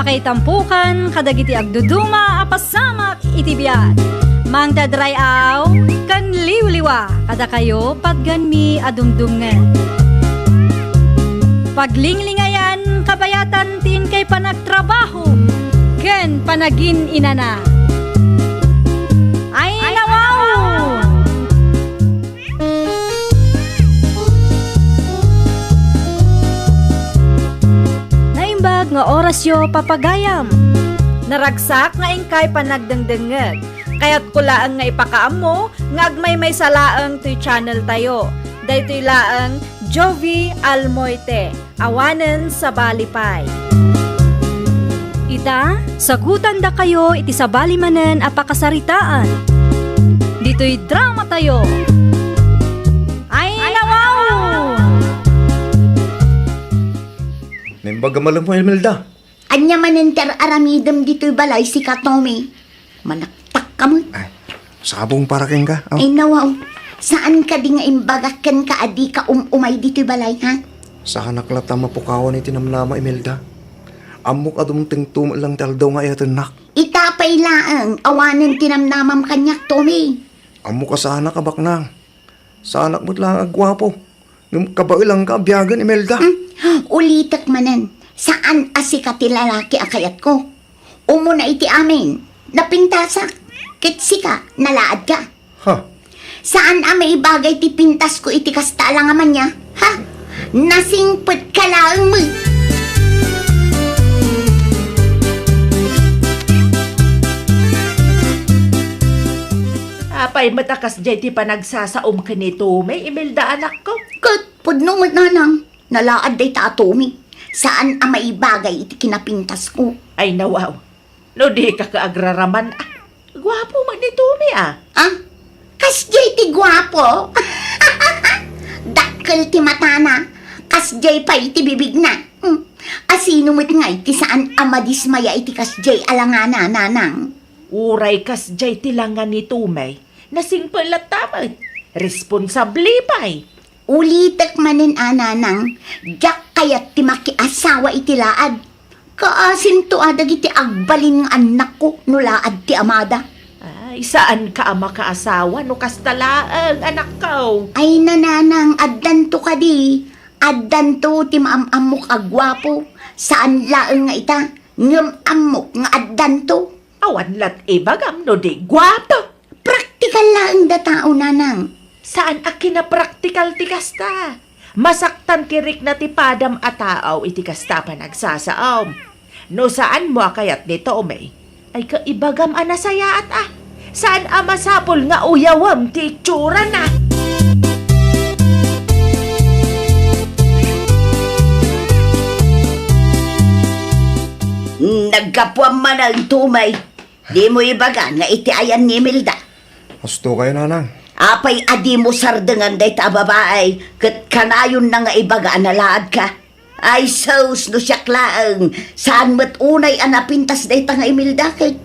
Ay tampukan kadagiti agduduma a pasamak iti biag. Mangted ray-aw ken liwliwa kadakayo patganmi a dumdumngeg. Paglinglingayan kabayatan ti inkay panagtrabaho ken panagin-inana. Ay, nawaw! Naimbag nga orasyo, papagayam. Naragsak nga inkay panagdengdengngeg. Kayatko laeng nga ipakaammo nga agmaymaysa laeng toy channel tayo. Daytoy laeng Jovie Almoite. Awanen sabali pay. Ita, sagutandakayo iti sabali manen a pakasaritaan. Ditoy drama tayo. Ay, nawaw! Naimbag a malem mo, Imelda. Ania manen ti ar-aramidem ditoy balay, sika, Tommy? Manaktakka met. Ay, sabong para kenka. Aw. Ay, nawaw. Saan kadi nga imbagak kenka a dika um-umay ditoy balay, ha? Saanak latta a mapukawan iti namnama, Imelda. Ammok a dumtengto met lang ti aldaw nga ayatennak. Ita pay laeng, awanen ti namnamam kaniak, Tommy. Ammok a saanak a baknang. Saanak met laeng a guapo. Ngem kabaelangka a biagen, Imelda. Hmm? Ulitek manen, saan a sika ti lalaki a kayatko. Umuna iti amin, napintasak. Ket sika, nalaadka. Ha? Saan a maibagay ti pintasko iti kasta a langamannya? Ha? Nasingpetka laeng met. Apay met a kasdiay ti panagsasaom ken ni Tommy, Imelda, anakko? Ket pudno met, nanang, nalaad dayta a Tommy. Saan a maibagay iti kinapintasko. Ay, nawaw. No dika ka agraraman, ah, guapo met ni Tommy, ah. Ah? Kasdiay ti guapo? Dakkel ti matana. Kasdiay pay ti bibigna. Hmm. Asino met ngay ti saan a madismaya iti kasdiay a langana, nanang? Uray kasdiay ti langa ni Tommy, nasingpet latta met. Responsable pay. Ulitek manen a, nanang, diak kayat ti makiasawa iti laad. Kaasinto a dagiti agbalin nga annakko no laad ti amada. Ay, saanka a makaasawa no kasta laeng, anakko. Ay, nanang, addanto kadi. Addanto ti maam-ammok a guapo. Saan laeng nga ita, ngem ammok nga addanto. Awan lat ibagam no di guapo. Praktikal laeng da tao, nanang. Saan a kinapraktikal ti kasta. Masaktan ti rikna ti padam a tao iti kasta a panagsasaom. No saanmo a kayat ni Tommy, ay kaibagam a nasayaat a. Saan a masapul nga uyawem ti itsurana. Naggapuam manen, Tommy. Dimo ibaga nga iti ayan ni Imelda. Husto kayo, nanang. Apay a dimo sardengan dayta a babae ket kanayonna nga ibaga a nalaadka? Ay sus, no siak laeng, saan met unay a napintas dayta nga Imelda ket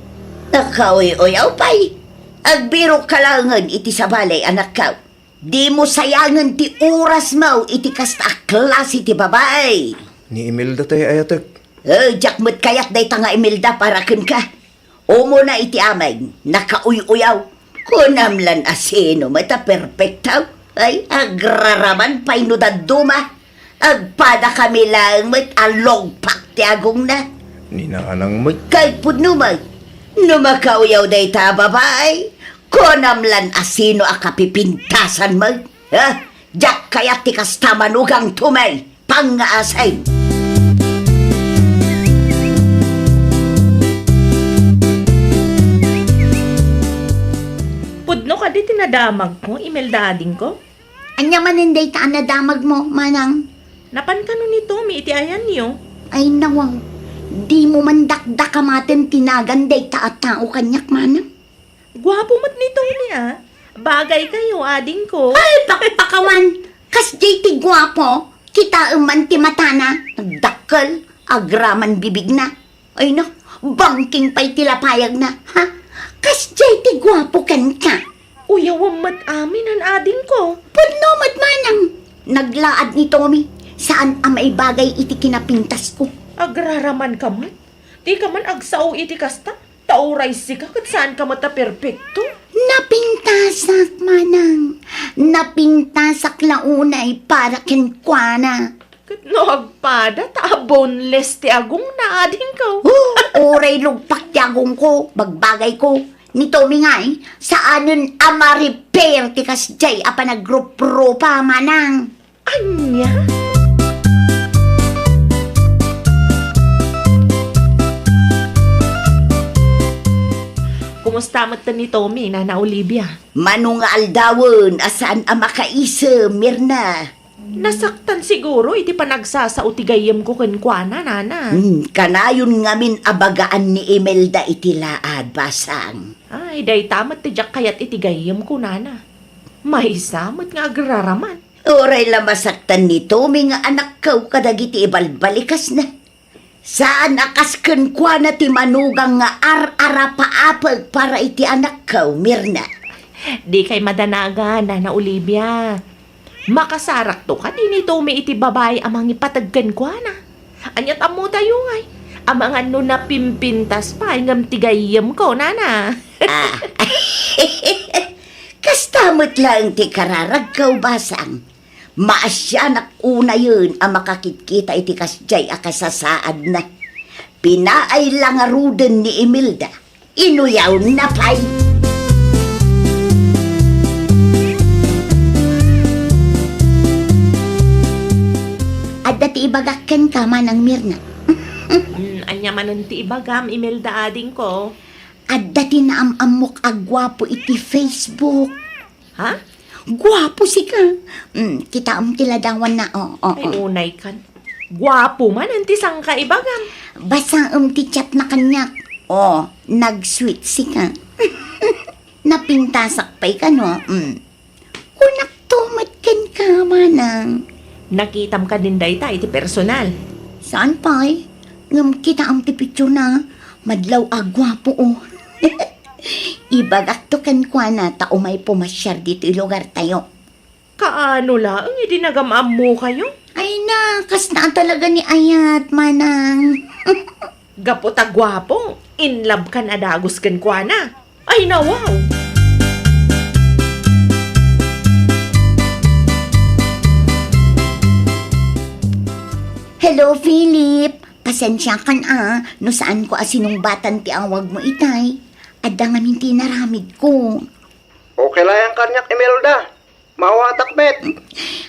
nakauy-uyaw pay. Agbirokka laengen iti sabali, anakko. Dimo sayangen ti orasmo iti kasta a klase ti babae. Ni Imelda tay ayatek. Eh, diak met kayat dayta nga Imelda para kenka. Umuna iti amin, nakauy-uyaw. Kunam lan a sino met a perpekto? Ay, agraraman pay no dadduma. Agpadakami laeng met a lugpak ti agongna. Ni nanang met. Kay pudno met, no makauyaw dayta a babae, kunam lan a sino a kapipintasan met. Ha? Diak kayat ti kasta, manugang Tommy. Pangngaasim. Pudno kadi ti nadamagko, Imelda, adingko? Ania manen dayta a nadamagmo, manang? Napan kano ni Tommy iti ayanyo? Ay, nawaw. Dimo man dakdakamaten ti nagan dayta a tao kaniak, manang? Guapo met ni Tommy, ah. Bagay kayo, adingko. Ay, pakpakawan! Kasdiay ti guapo, kitaem man ti matana, nagdakkel, agraman bibigna. Ay na, bangking pay ti lapayagna, ha? Kasdiay ti guapo kenka. Uyawem met amin, han adingko. Pudno met manang. Naglaad ni Tommy, saan a maibagay iti kinapintasko. Agraraman ka met? Dika man agsao iti kasta, ta uray sika ket saanka met a perpekto. Napintasak, manang. Napintasak la unay para kenkuana. Ket no agpada, ta boneless ti agongna, adingko. Oh, uray lugpak ti agongko, bagbagayko. Ni Tommy ngay, saanen a ma-repair ti kasdiay a panagruprupa, manang. Ania? Kumusta met ni Tommy, Nana Olivia? Mano nga aldawen a saan a makaisem, Mirna. Nasaktan siguro iti panagsasao ti gayyemko kenkuana, Nana. Hmm, kanayon ngamin a bagaan ni Imelda iti laad, basang. Ay, dayta met ti diak kayat iti gayyemko, Nana. Maysa met nga agraraman. Uray la masaktan ni Tommy nga anakko kadagiti ibalbalikasna. Saan a kas kenkuana ti manugang nga ar-arapaapek para iti anakko, Mirna. Dikay madanagan, Nana Olivia. Makasarakto kadi ni Tommy iti babai a mangipateg kenkuana. Ania't ammotayo ngay? Amangan no napimpintas pay ngem ti gayyemko, Nana. Ah. Kasta met laeng ti kararagko, basang. Maasianak unayen a makakitkita iti kasdiay a kasasaadna. Pinaay la ngaruden ni Imelda. Inuyawna pay. Adda ti ibagak kenka, Manang Mirna. Mm, ania manen ti ibagam, Imelda, adingko? Adda ti naam-ammok a guapo iti Facebook. Ha? Guapo sika. Mm, kitaem ti ladawanna, o, o, Ay, o. Unay kan. Guapo manen ti sangka ibagam. Basaem ti chatna kaniak. O, nag-sweet sika. Napintasak pay kano. Mm. Kunakto met kenka, Manang. Nakitam kadin dayta iti personal? Saan pay? Ngem kitaem ti picturena. Madlaw a guapo, o. Ibagakto kenkuana ta umay pumasiar ditoy lugartayo. Kaano laeng idi nagam-ammokayo? Ay na, kasna a talaga ni ayat, Manang. Gapu ta guapo, in love kan a dagus kenkuana. Ay, nawaw! Hello, Philip. Pasensiakan a, no saanko a sinungbatan ti awagmo itay. Adda ngamin ti inaramidko. Okay la yan kaniak, Imelda. Maawatak met.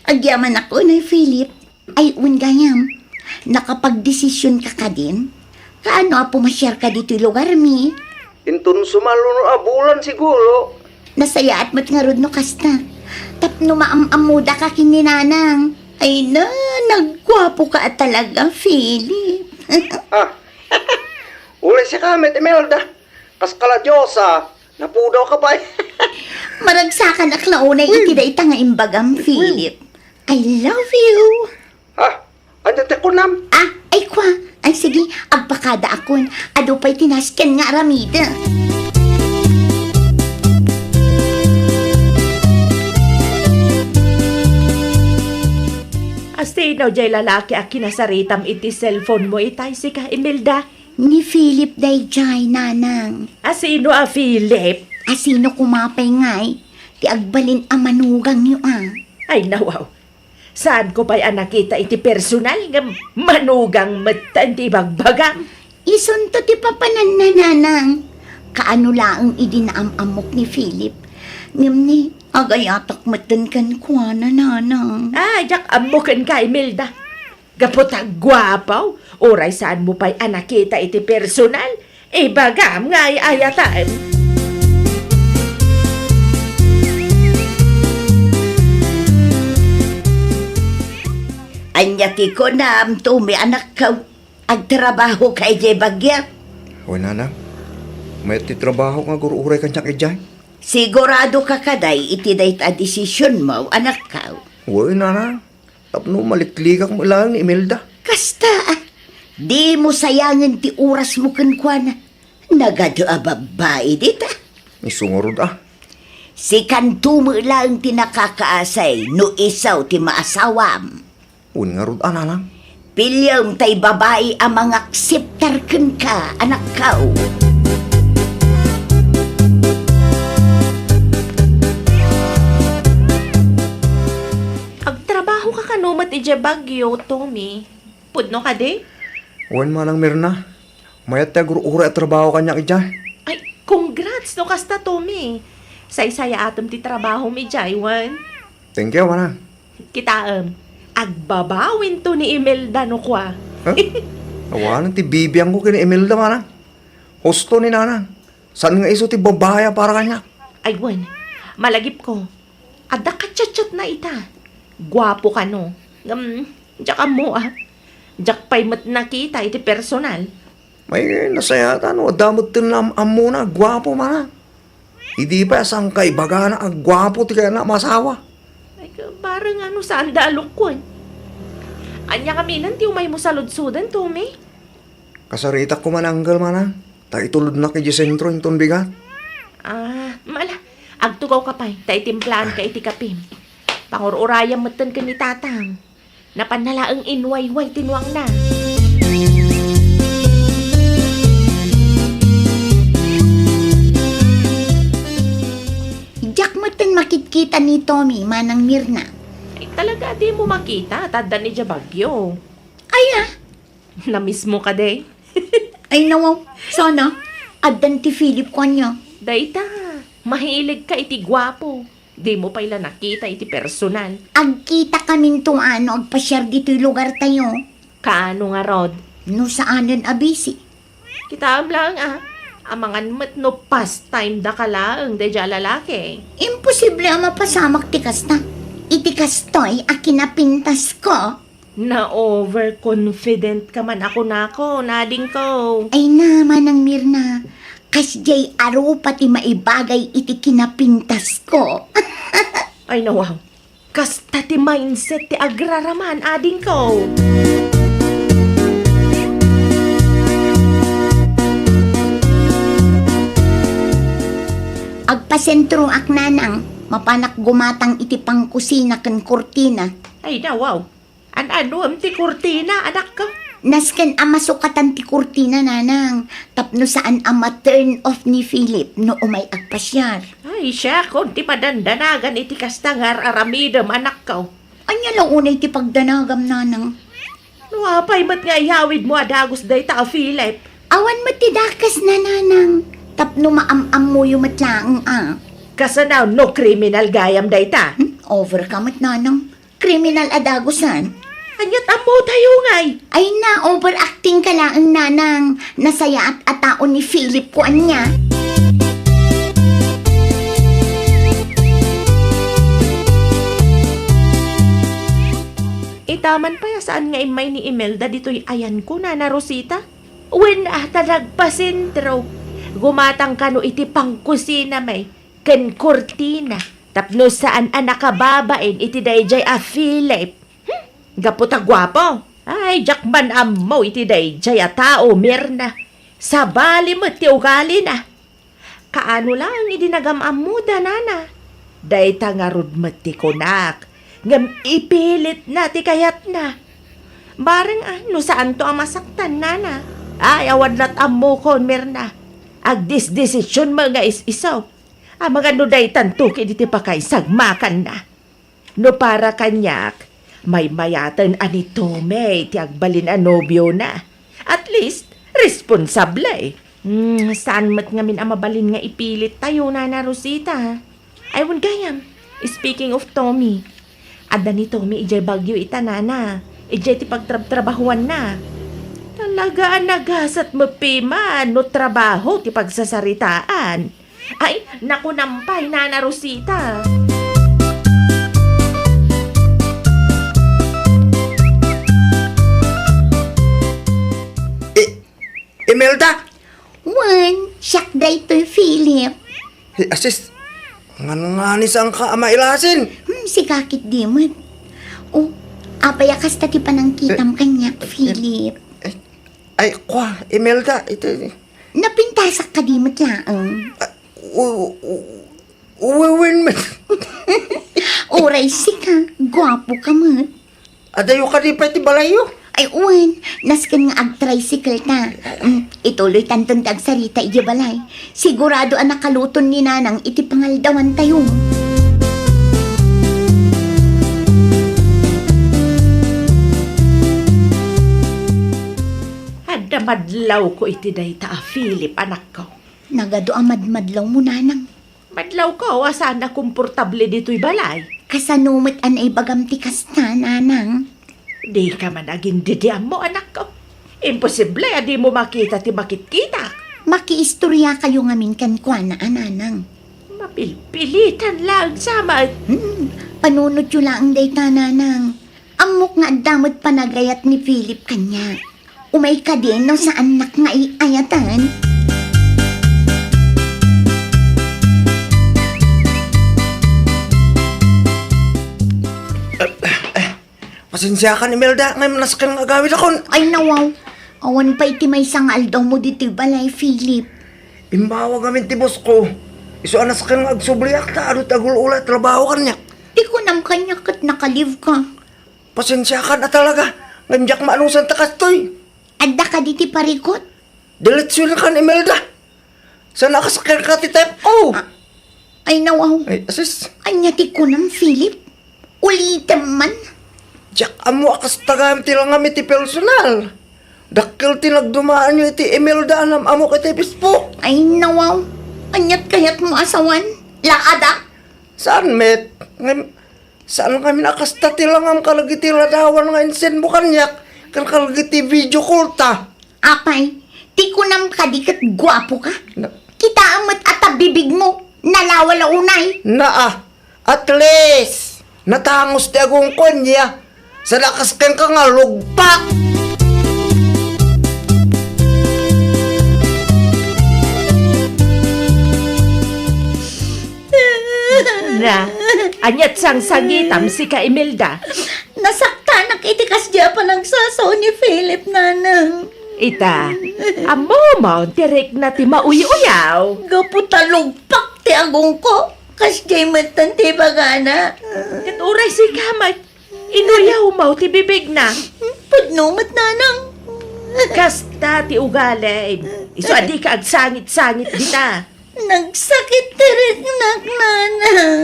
Agyamanak unay, Philip. Ay, wen gayam, nakapagdesisionka kadin? Kaano a pumasiarka ditoy lugarmi? Inton sumaluno a bulan siguro. Nasayaat met ngarud no kasta. Tapno maam-ammodaka ken ni Nanang. Ay na, nagguapoka a talaga, Philip. Ah, uray sika met, Imelda. Kas kaladiosa, napudawka pay. Maragsakanak la unay iti dayta nga imbagam, Philip. I love you. Ha? Ania ti kunam? Ah, ay kwa. Ay sige, agpakadaakon. Adu pay ti nasken nga aramidek. Asino jay lalaki a kinasaritam iti cellphone mo itay, sika, Imelda? Ni Philip dayjay, Nanang. Asino a Philip? Asino koma pay ngay ti agbalin a manugangyo a? Ay, nawaw. Saanko pay a nakita iti personal ngem manugang metten ti ibagbagam. Isunto ti papananna, Nanang. Kaano laeng idi naam-ammok ni Philip. Ngem ni, agayatak metten kenkuana, Nanang. Ah, diak ammo kenka, Imelda. Gapu ta guapo, uray saanmo pay a nakita iti personal, ibagam nga ay-ayatem. Ania ti kunam, Tommy, anakko? Agtrabahoka idiay Baguio? Wen, Nanang. Mayat ti trabaho nga agur-uray kaniak idiay. Siguradoka kadi iti dayta a desisionmo, anakko? Wen, Nanang. Tapno maliklikak met laeng ni Imelda. Kasta, a. Dimo sayangen ti orasmo kenkuana. Nagadu a babbai dita. Isu ngarud, a. Sikanto met laeng ti nakakaasay no isu ti maasawam. Wen ngarud a, Nanang. Piliem tay babai a mangakseptar kenka, anakko. Agtrabaho ka kano met idiay Baguio, Tommy? Pudno kadi? Wen, Manang Mirna. Mayat ti agur-uray a trabaho kaniak idiay. Ay, congrats no kasta, Tommy. Saysayaatem ti trabahom idiay, wen? Thank you, Manang. Kitaem, agbabawinto ni Imelda no kua. Huh? Awanen ti bibiangko ken ni Imelda, Manang. Husto ni Nanang. Saan nga isu ti babai a para kaniak? Ay, wen. Malagipko. Adda kachatchatna ita. Guapo kano. Ngem, diak ammo, a. Diak pay met nakita iti personal. Ay, nasayaat no adda metten am-, ammona, guapo, Manang. Idi pay a sangkaibagana a guapo ti kayatna a maasawa. Ay, ka-, bareng no saanda a lukon. Ania ngamin ti umaymo saludsoden, Tommy? Kasaritak koma ni Uncle, Manang. Ta itulodnak idiay sentro inton bigat. Ah, mala, agtugawka pay, ta itimplaanka iti kapim. Pangur-urayam metten ken ni Tatang. Napanna laeng inwayway ti nuangna. Diak metten makitkita ni Tommy, Manang Mirna. Ay, talaga, dimo makita, ta addan idiay Baguio. Ay, a. Namismo kadi? Ay, nawaw. Sana. Addan ti Philip ko ania. Dayta, mahiligka iti guapo. Dimo pay la nakita iti personal. Agkitakaminto no agpasiar ditoy lugartayo. Kaano ngarud? No saanen a busy. Kitaem laeng, a. Amangan met no pastime daka laeng daydiay a lalaki. Imposible a mapasamak ti kasta. Iti kastoy a kinapintasko. Na-overconfident ka man a kunakon, adingko. Ay na, Manang Mirna, kasdiay a rupa ti maibagay iti kinapintasko. Ay, nawaw. Kasta ti mindset ti agraraman, adingko. Agpasentroak, Nanang. Mapanak gumatang iti pangkusina ken kurtina. Ay, nawaw. An-anuem ti kurtina, anakko? Nasken a masukatan ti kurtina, Nanang, tapno saan a ma-turn off ni Philip no umay agpasiar. Ay, siak, kun ti madandanagan iti kasta nga ar-aramidem, anakko. Ania la unay ti pagdanagam, Nanang? No apay met nga iyawidmo a dagus dayta a Philip? Awan met ti dakesna, Nanang. Tapno maam-ammoyo met laeng a. Kasano no kriminal gayam dayta? Hmm? Over ka met, Nanang. Kriminal a dagusan. Ania't ammotayo ngay? Ay na, overacting ka laeng, Nanang. Nasayaat a tao ni Philip ko ania. Ita man pay a saan nga immay ni Imelda ditoy ayanko, Nana Rosita? Wen a, ta nagpasentro. Gumatang kano iti pangkusina met ken kurtina tapno saan a nakababain iti daydiay a Philip. Hmm, gapu ta guapo. Ay, diak man ammo iti daydiay a tao, Mirna. Sabali met ti ugalina. Kaano laeng idi nagam-ammoda, Nana? Dayta ngarud met ti kunak, ngem ipilitna ti kayatna. Bareng a, no saanto a masaktan, Nana. Ay, awan lat ammokon, Mirna. Agdisdesision met nga is-iso. Amangan no daytanto ket iti pakaisagmakanna. No para kaniak, maymayaten a ni Tommy ti agbalin a nobiona. At least, responsable. Hmm, saan met ngamin a mabalin nga ipilit tayo, Nana Rosita? Ay, wen gayam. Speaking of Tommy, adda ni Tommy idiay Baguio ita, Nana. Idiay ti pagtrabtrabahuanna. Talaga a nagasat met pay man no trabaho ti pagsasaritaan. Ay, nakunam pay, Nana Rosita. I-, Imelda! Wen, siak daytoy, Philip. Hey, asis, ngan-, ngani saan ka a mailasin? Hmm, sika ketdi met. O, apay a kasta ti panangkitam kaniak, Philip? Ay, ay, kua, Imelda, iti, Napintasak kadi met laeng? Ah, u-, u-, u-, wen met. Uray sika, guapo ka met. Adayo kadi pay ti balayyo? Ay, wen, nasken nga agtricycle ta. Mm, ituloy tanton ti agsarita idiay balay. Sigurado a nakaluton ni Nanang iti pangaldawantayo. Adda madlawko iti dayta a Philip, anakko. Nagadu a madmadlawmo, Nanang. Madlawko a saan a komportable ditoy balay. Kasano met a naibagam ti kasta, Nanang? Dika man agin-, didiammo, anakko. Imposible a dimo makita ti makitkitak. Makiistoriakayo ngamin kenkuana a Nanang. Mapilpilitan laeng sa met. Hmm, panunotyo laeng dayta, Nanang. Ammok nga adda met panagayat ni Philip kaniak. Umay kadi no saannak nga iayatan? Pasensiakan, Imelda, ngem nasken nga agawidakon. Ay, nawaw. Awan pay ti maysa nga aldawmo ditoy balay, Philip. Immawag amin ti boss ko. Isu a nasken nga agsubliak ta adu ti agul-ula a trabaho kaniak. Ti kunam kaniak ket naka-leave ka. Pasensiakan a talaga, ngem diak maanusan ta kastoy. Adda kadi ti parikut? Diletsuenkan, Imelda. Saan a kasakyan ka ti tep ko? Ah, ay, nawaw. Ay, asis. Ania ti kunam, Philip? Ulitem man. Diak ammo a kasta gayam ti langam iti personal. Dakkel ti nagdumaanyo iti Imelda a nam-amok iti Facebook. Ay, nawaw. Aniat kayatmo a sawan? Laadak? Saan met? Ngem, saan ngamin a kasta ti langam kadagiti ladawan nga insenmo kaniak, ken kadagiti video call ta. Apay, ti kunam kadi ket guapo ka? Na- Kitaem met a ta bibigmo, nalawala unay. Naa, at least, natangus ti agongko ania. Saan a kasken ka nga lugpak. Na, aniat sangsangitam, sika, Imelda? Nasaktanak iti kasdi a panagsasao ni Philip, Nanang. Ita, ammom ti rikna ti mauy-uyaw. Gapu ta lugpak ti agongko, kasdiay metten ti ibagana. Ket uray sika met, inuyawmo ti bibigna. Pudno met, Nanang. Kasta ti ugalim. Isu a dika agsangit-sangit dita. Nagsakit ti riknak, Nanang.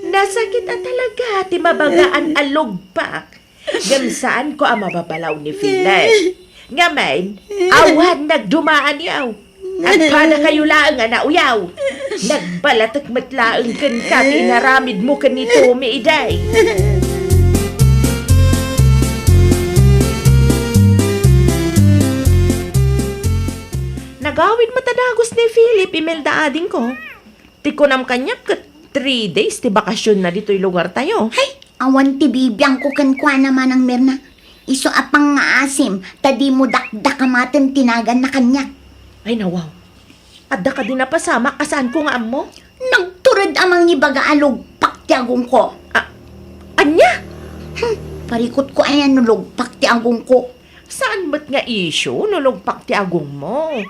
Nasakit a talaga ti mabagaan a lugpak. Ngem saanko a mababalaw ni Philip. Ngamin, awan nagdumaanyo. Agpadakayo laeng a nauyaw. Nagbalatek met laeng kenka ti inaramidmo ken ni Tommy idiay. Nagawid met a dagus ni Philip, Imelda, adingko. Ti kunam kaniak ket three days ti bakasionna ditoy lugartayo. Hay, awan ti bibiangko kenkuana, Manang Mirna. Isu a pangngaasim ta dimo dakdakamaten ti naganna kaniak. Ay, nawaw. Adda kadi napasamak a saanko nga ammo? Nagtured a mangibaga a lugpak ti agongko. A-, ania? Hmm, parikutko aya no lugpak ti agongko. Saan met nga issue no lugpak ti agongmo?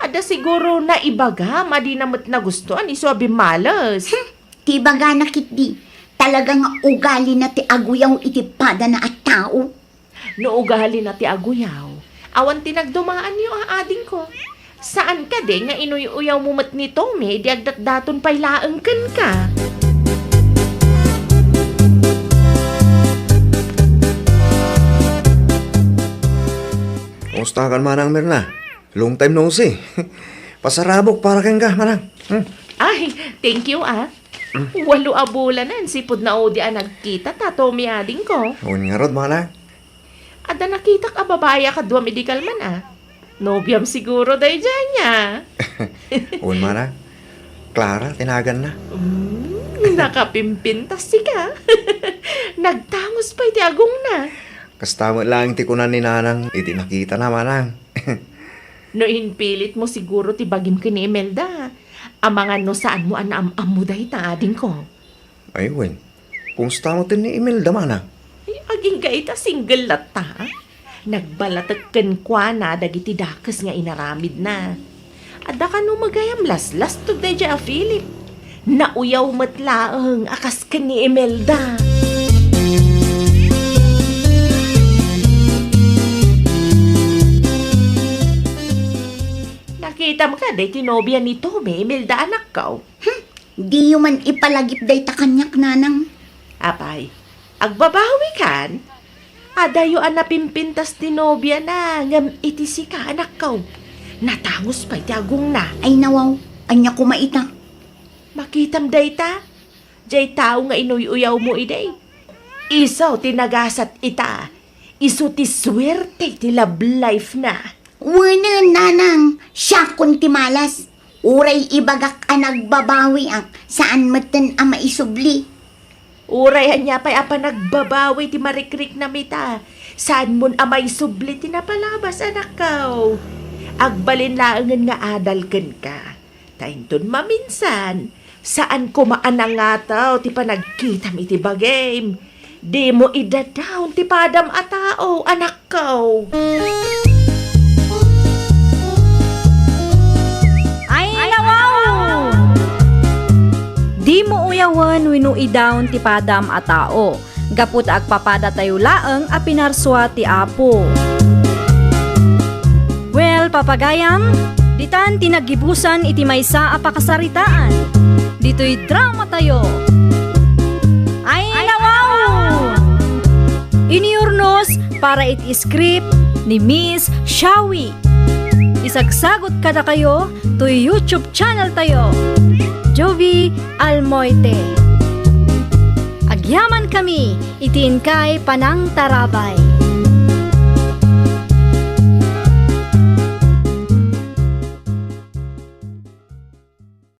Adda siguro naibagam a dina met nagustuan isu a bimmales. Hmm, ti ibagana ketdi, talaga nga ugalina ti aguyaw iti padana a tao. No ugalina ti aguyaw, awan ti nagdumaanyo a adingko. Saan kadi nga inuy-uyawmo met ni Tommy idi agdatdaton pay laeng kenka? Kumusta ka, Manang Mirna? Long time no see. Pasarabok para kenka, Manang. Hmm. Ay, thank you, ah. Walo a bulanen, sipud naudi a nagkita ta, Tommy, adingko. Wen ngarud, Manang. Adda nakitak a babai a kaduam idi kalman, ah. Nobiam siguro daydiay, nia? Wen, Manang. Clara ti naganna. Mm, nakapimpintas sika. Nagtangus pay ti agongna. Kasta met laeng ti kuna ni Nanang iti nakitana, Manang. No impilitmo siguro ti bagim ken ni Imelda, amangan no saanmo a naam-ammo dayta, adingko. Ay, wen. Kumusta met ni Imelda, Manang? Ay, agingga ita single latta, ah. Nagbalatek kenkuana dagiti dakes nga inaramidna. Adda kano met gayam laslasto daydiay a Philip. Nauyaw met laeng a kas ken ni Imelda. Itam ka, day ti nobia ni Tommy, Imelda, anakko. Hmm, diyo man ipalagip dayta kaniak, nanang. Apay, agbabawi kan? Adayo a napimpintas ti nobiana, ngem iti sika, anakko. Natangus pay ti agongna. Ay, nawaw, ania koma ita? Makitam dayta? Jay tao nga inuy-uyawmo idi. Isu ti nagasat ita. Isu ti suerte ti love life na. Wenen, nanang, siakon ti malas. Uray ibagak a nagbabawiak, saan metten a maisubli. Uray ania pay a panagbabawi ti marikriknam ita, saanmon a maisubli ti napalabas, anakko. Agbalin laengen nga adal kenka. Ta inton maminsan, saan koma a nangato ti panagkitam iti bagim. Dimo idadaon ti padam a tao, anakko. Ay, nawaw! Dimo uyawen wenno idaon ti padam a tao, gapu ta agpapadatayo laeng a pinarsua ti Apo. Well, papagayam, ditan ti naggibusan iti maysa a pakasaritaan. Ditoy dramatayo. Ay, nawaw! Inurnos para iti script ni Miss Shawi. Isagsagot kadakayo toy YouTube channel tayo, Jovi Almoite. Agyaman kami iti inkay panangtarabay.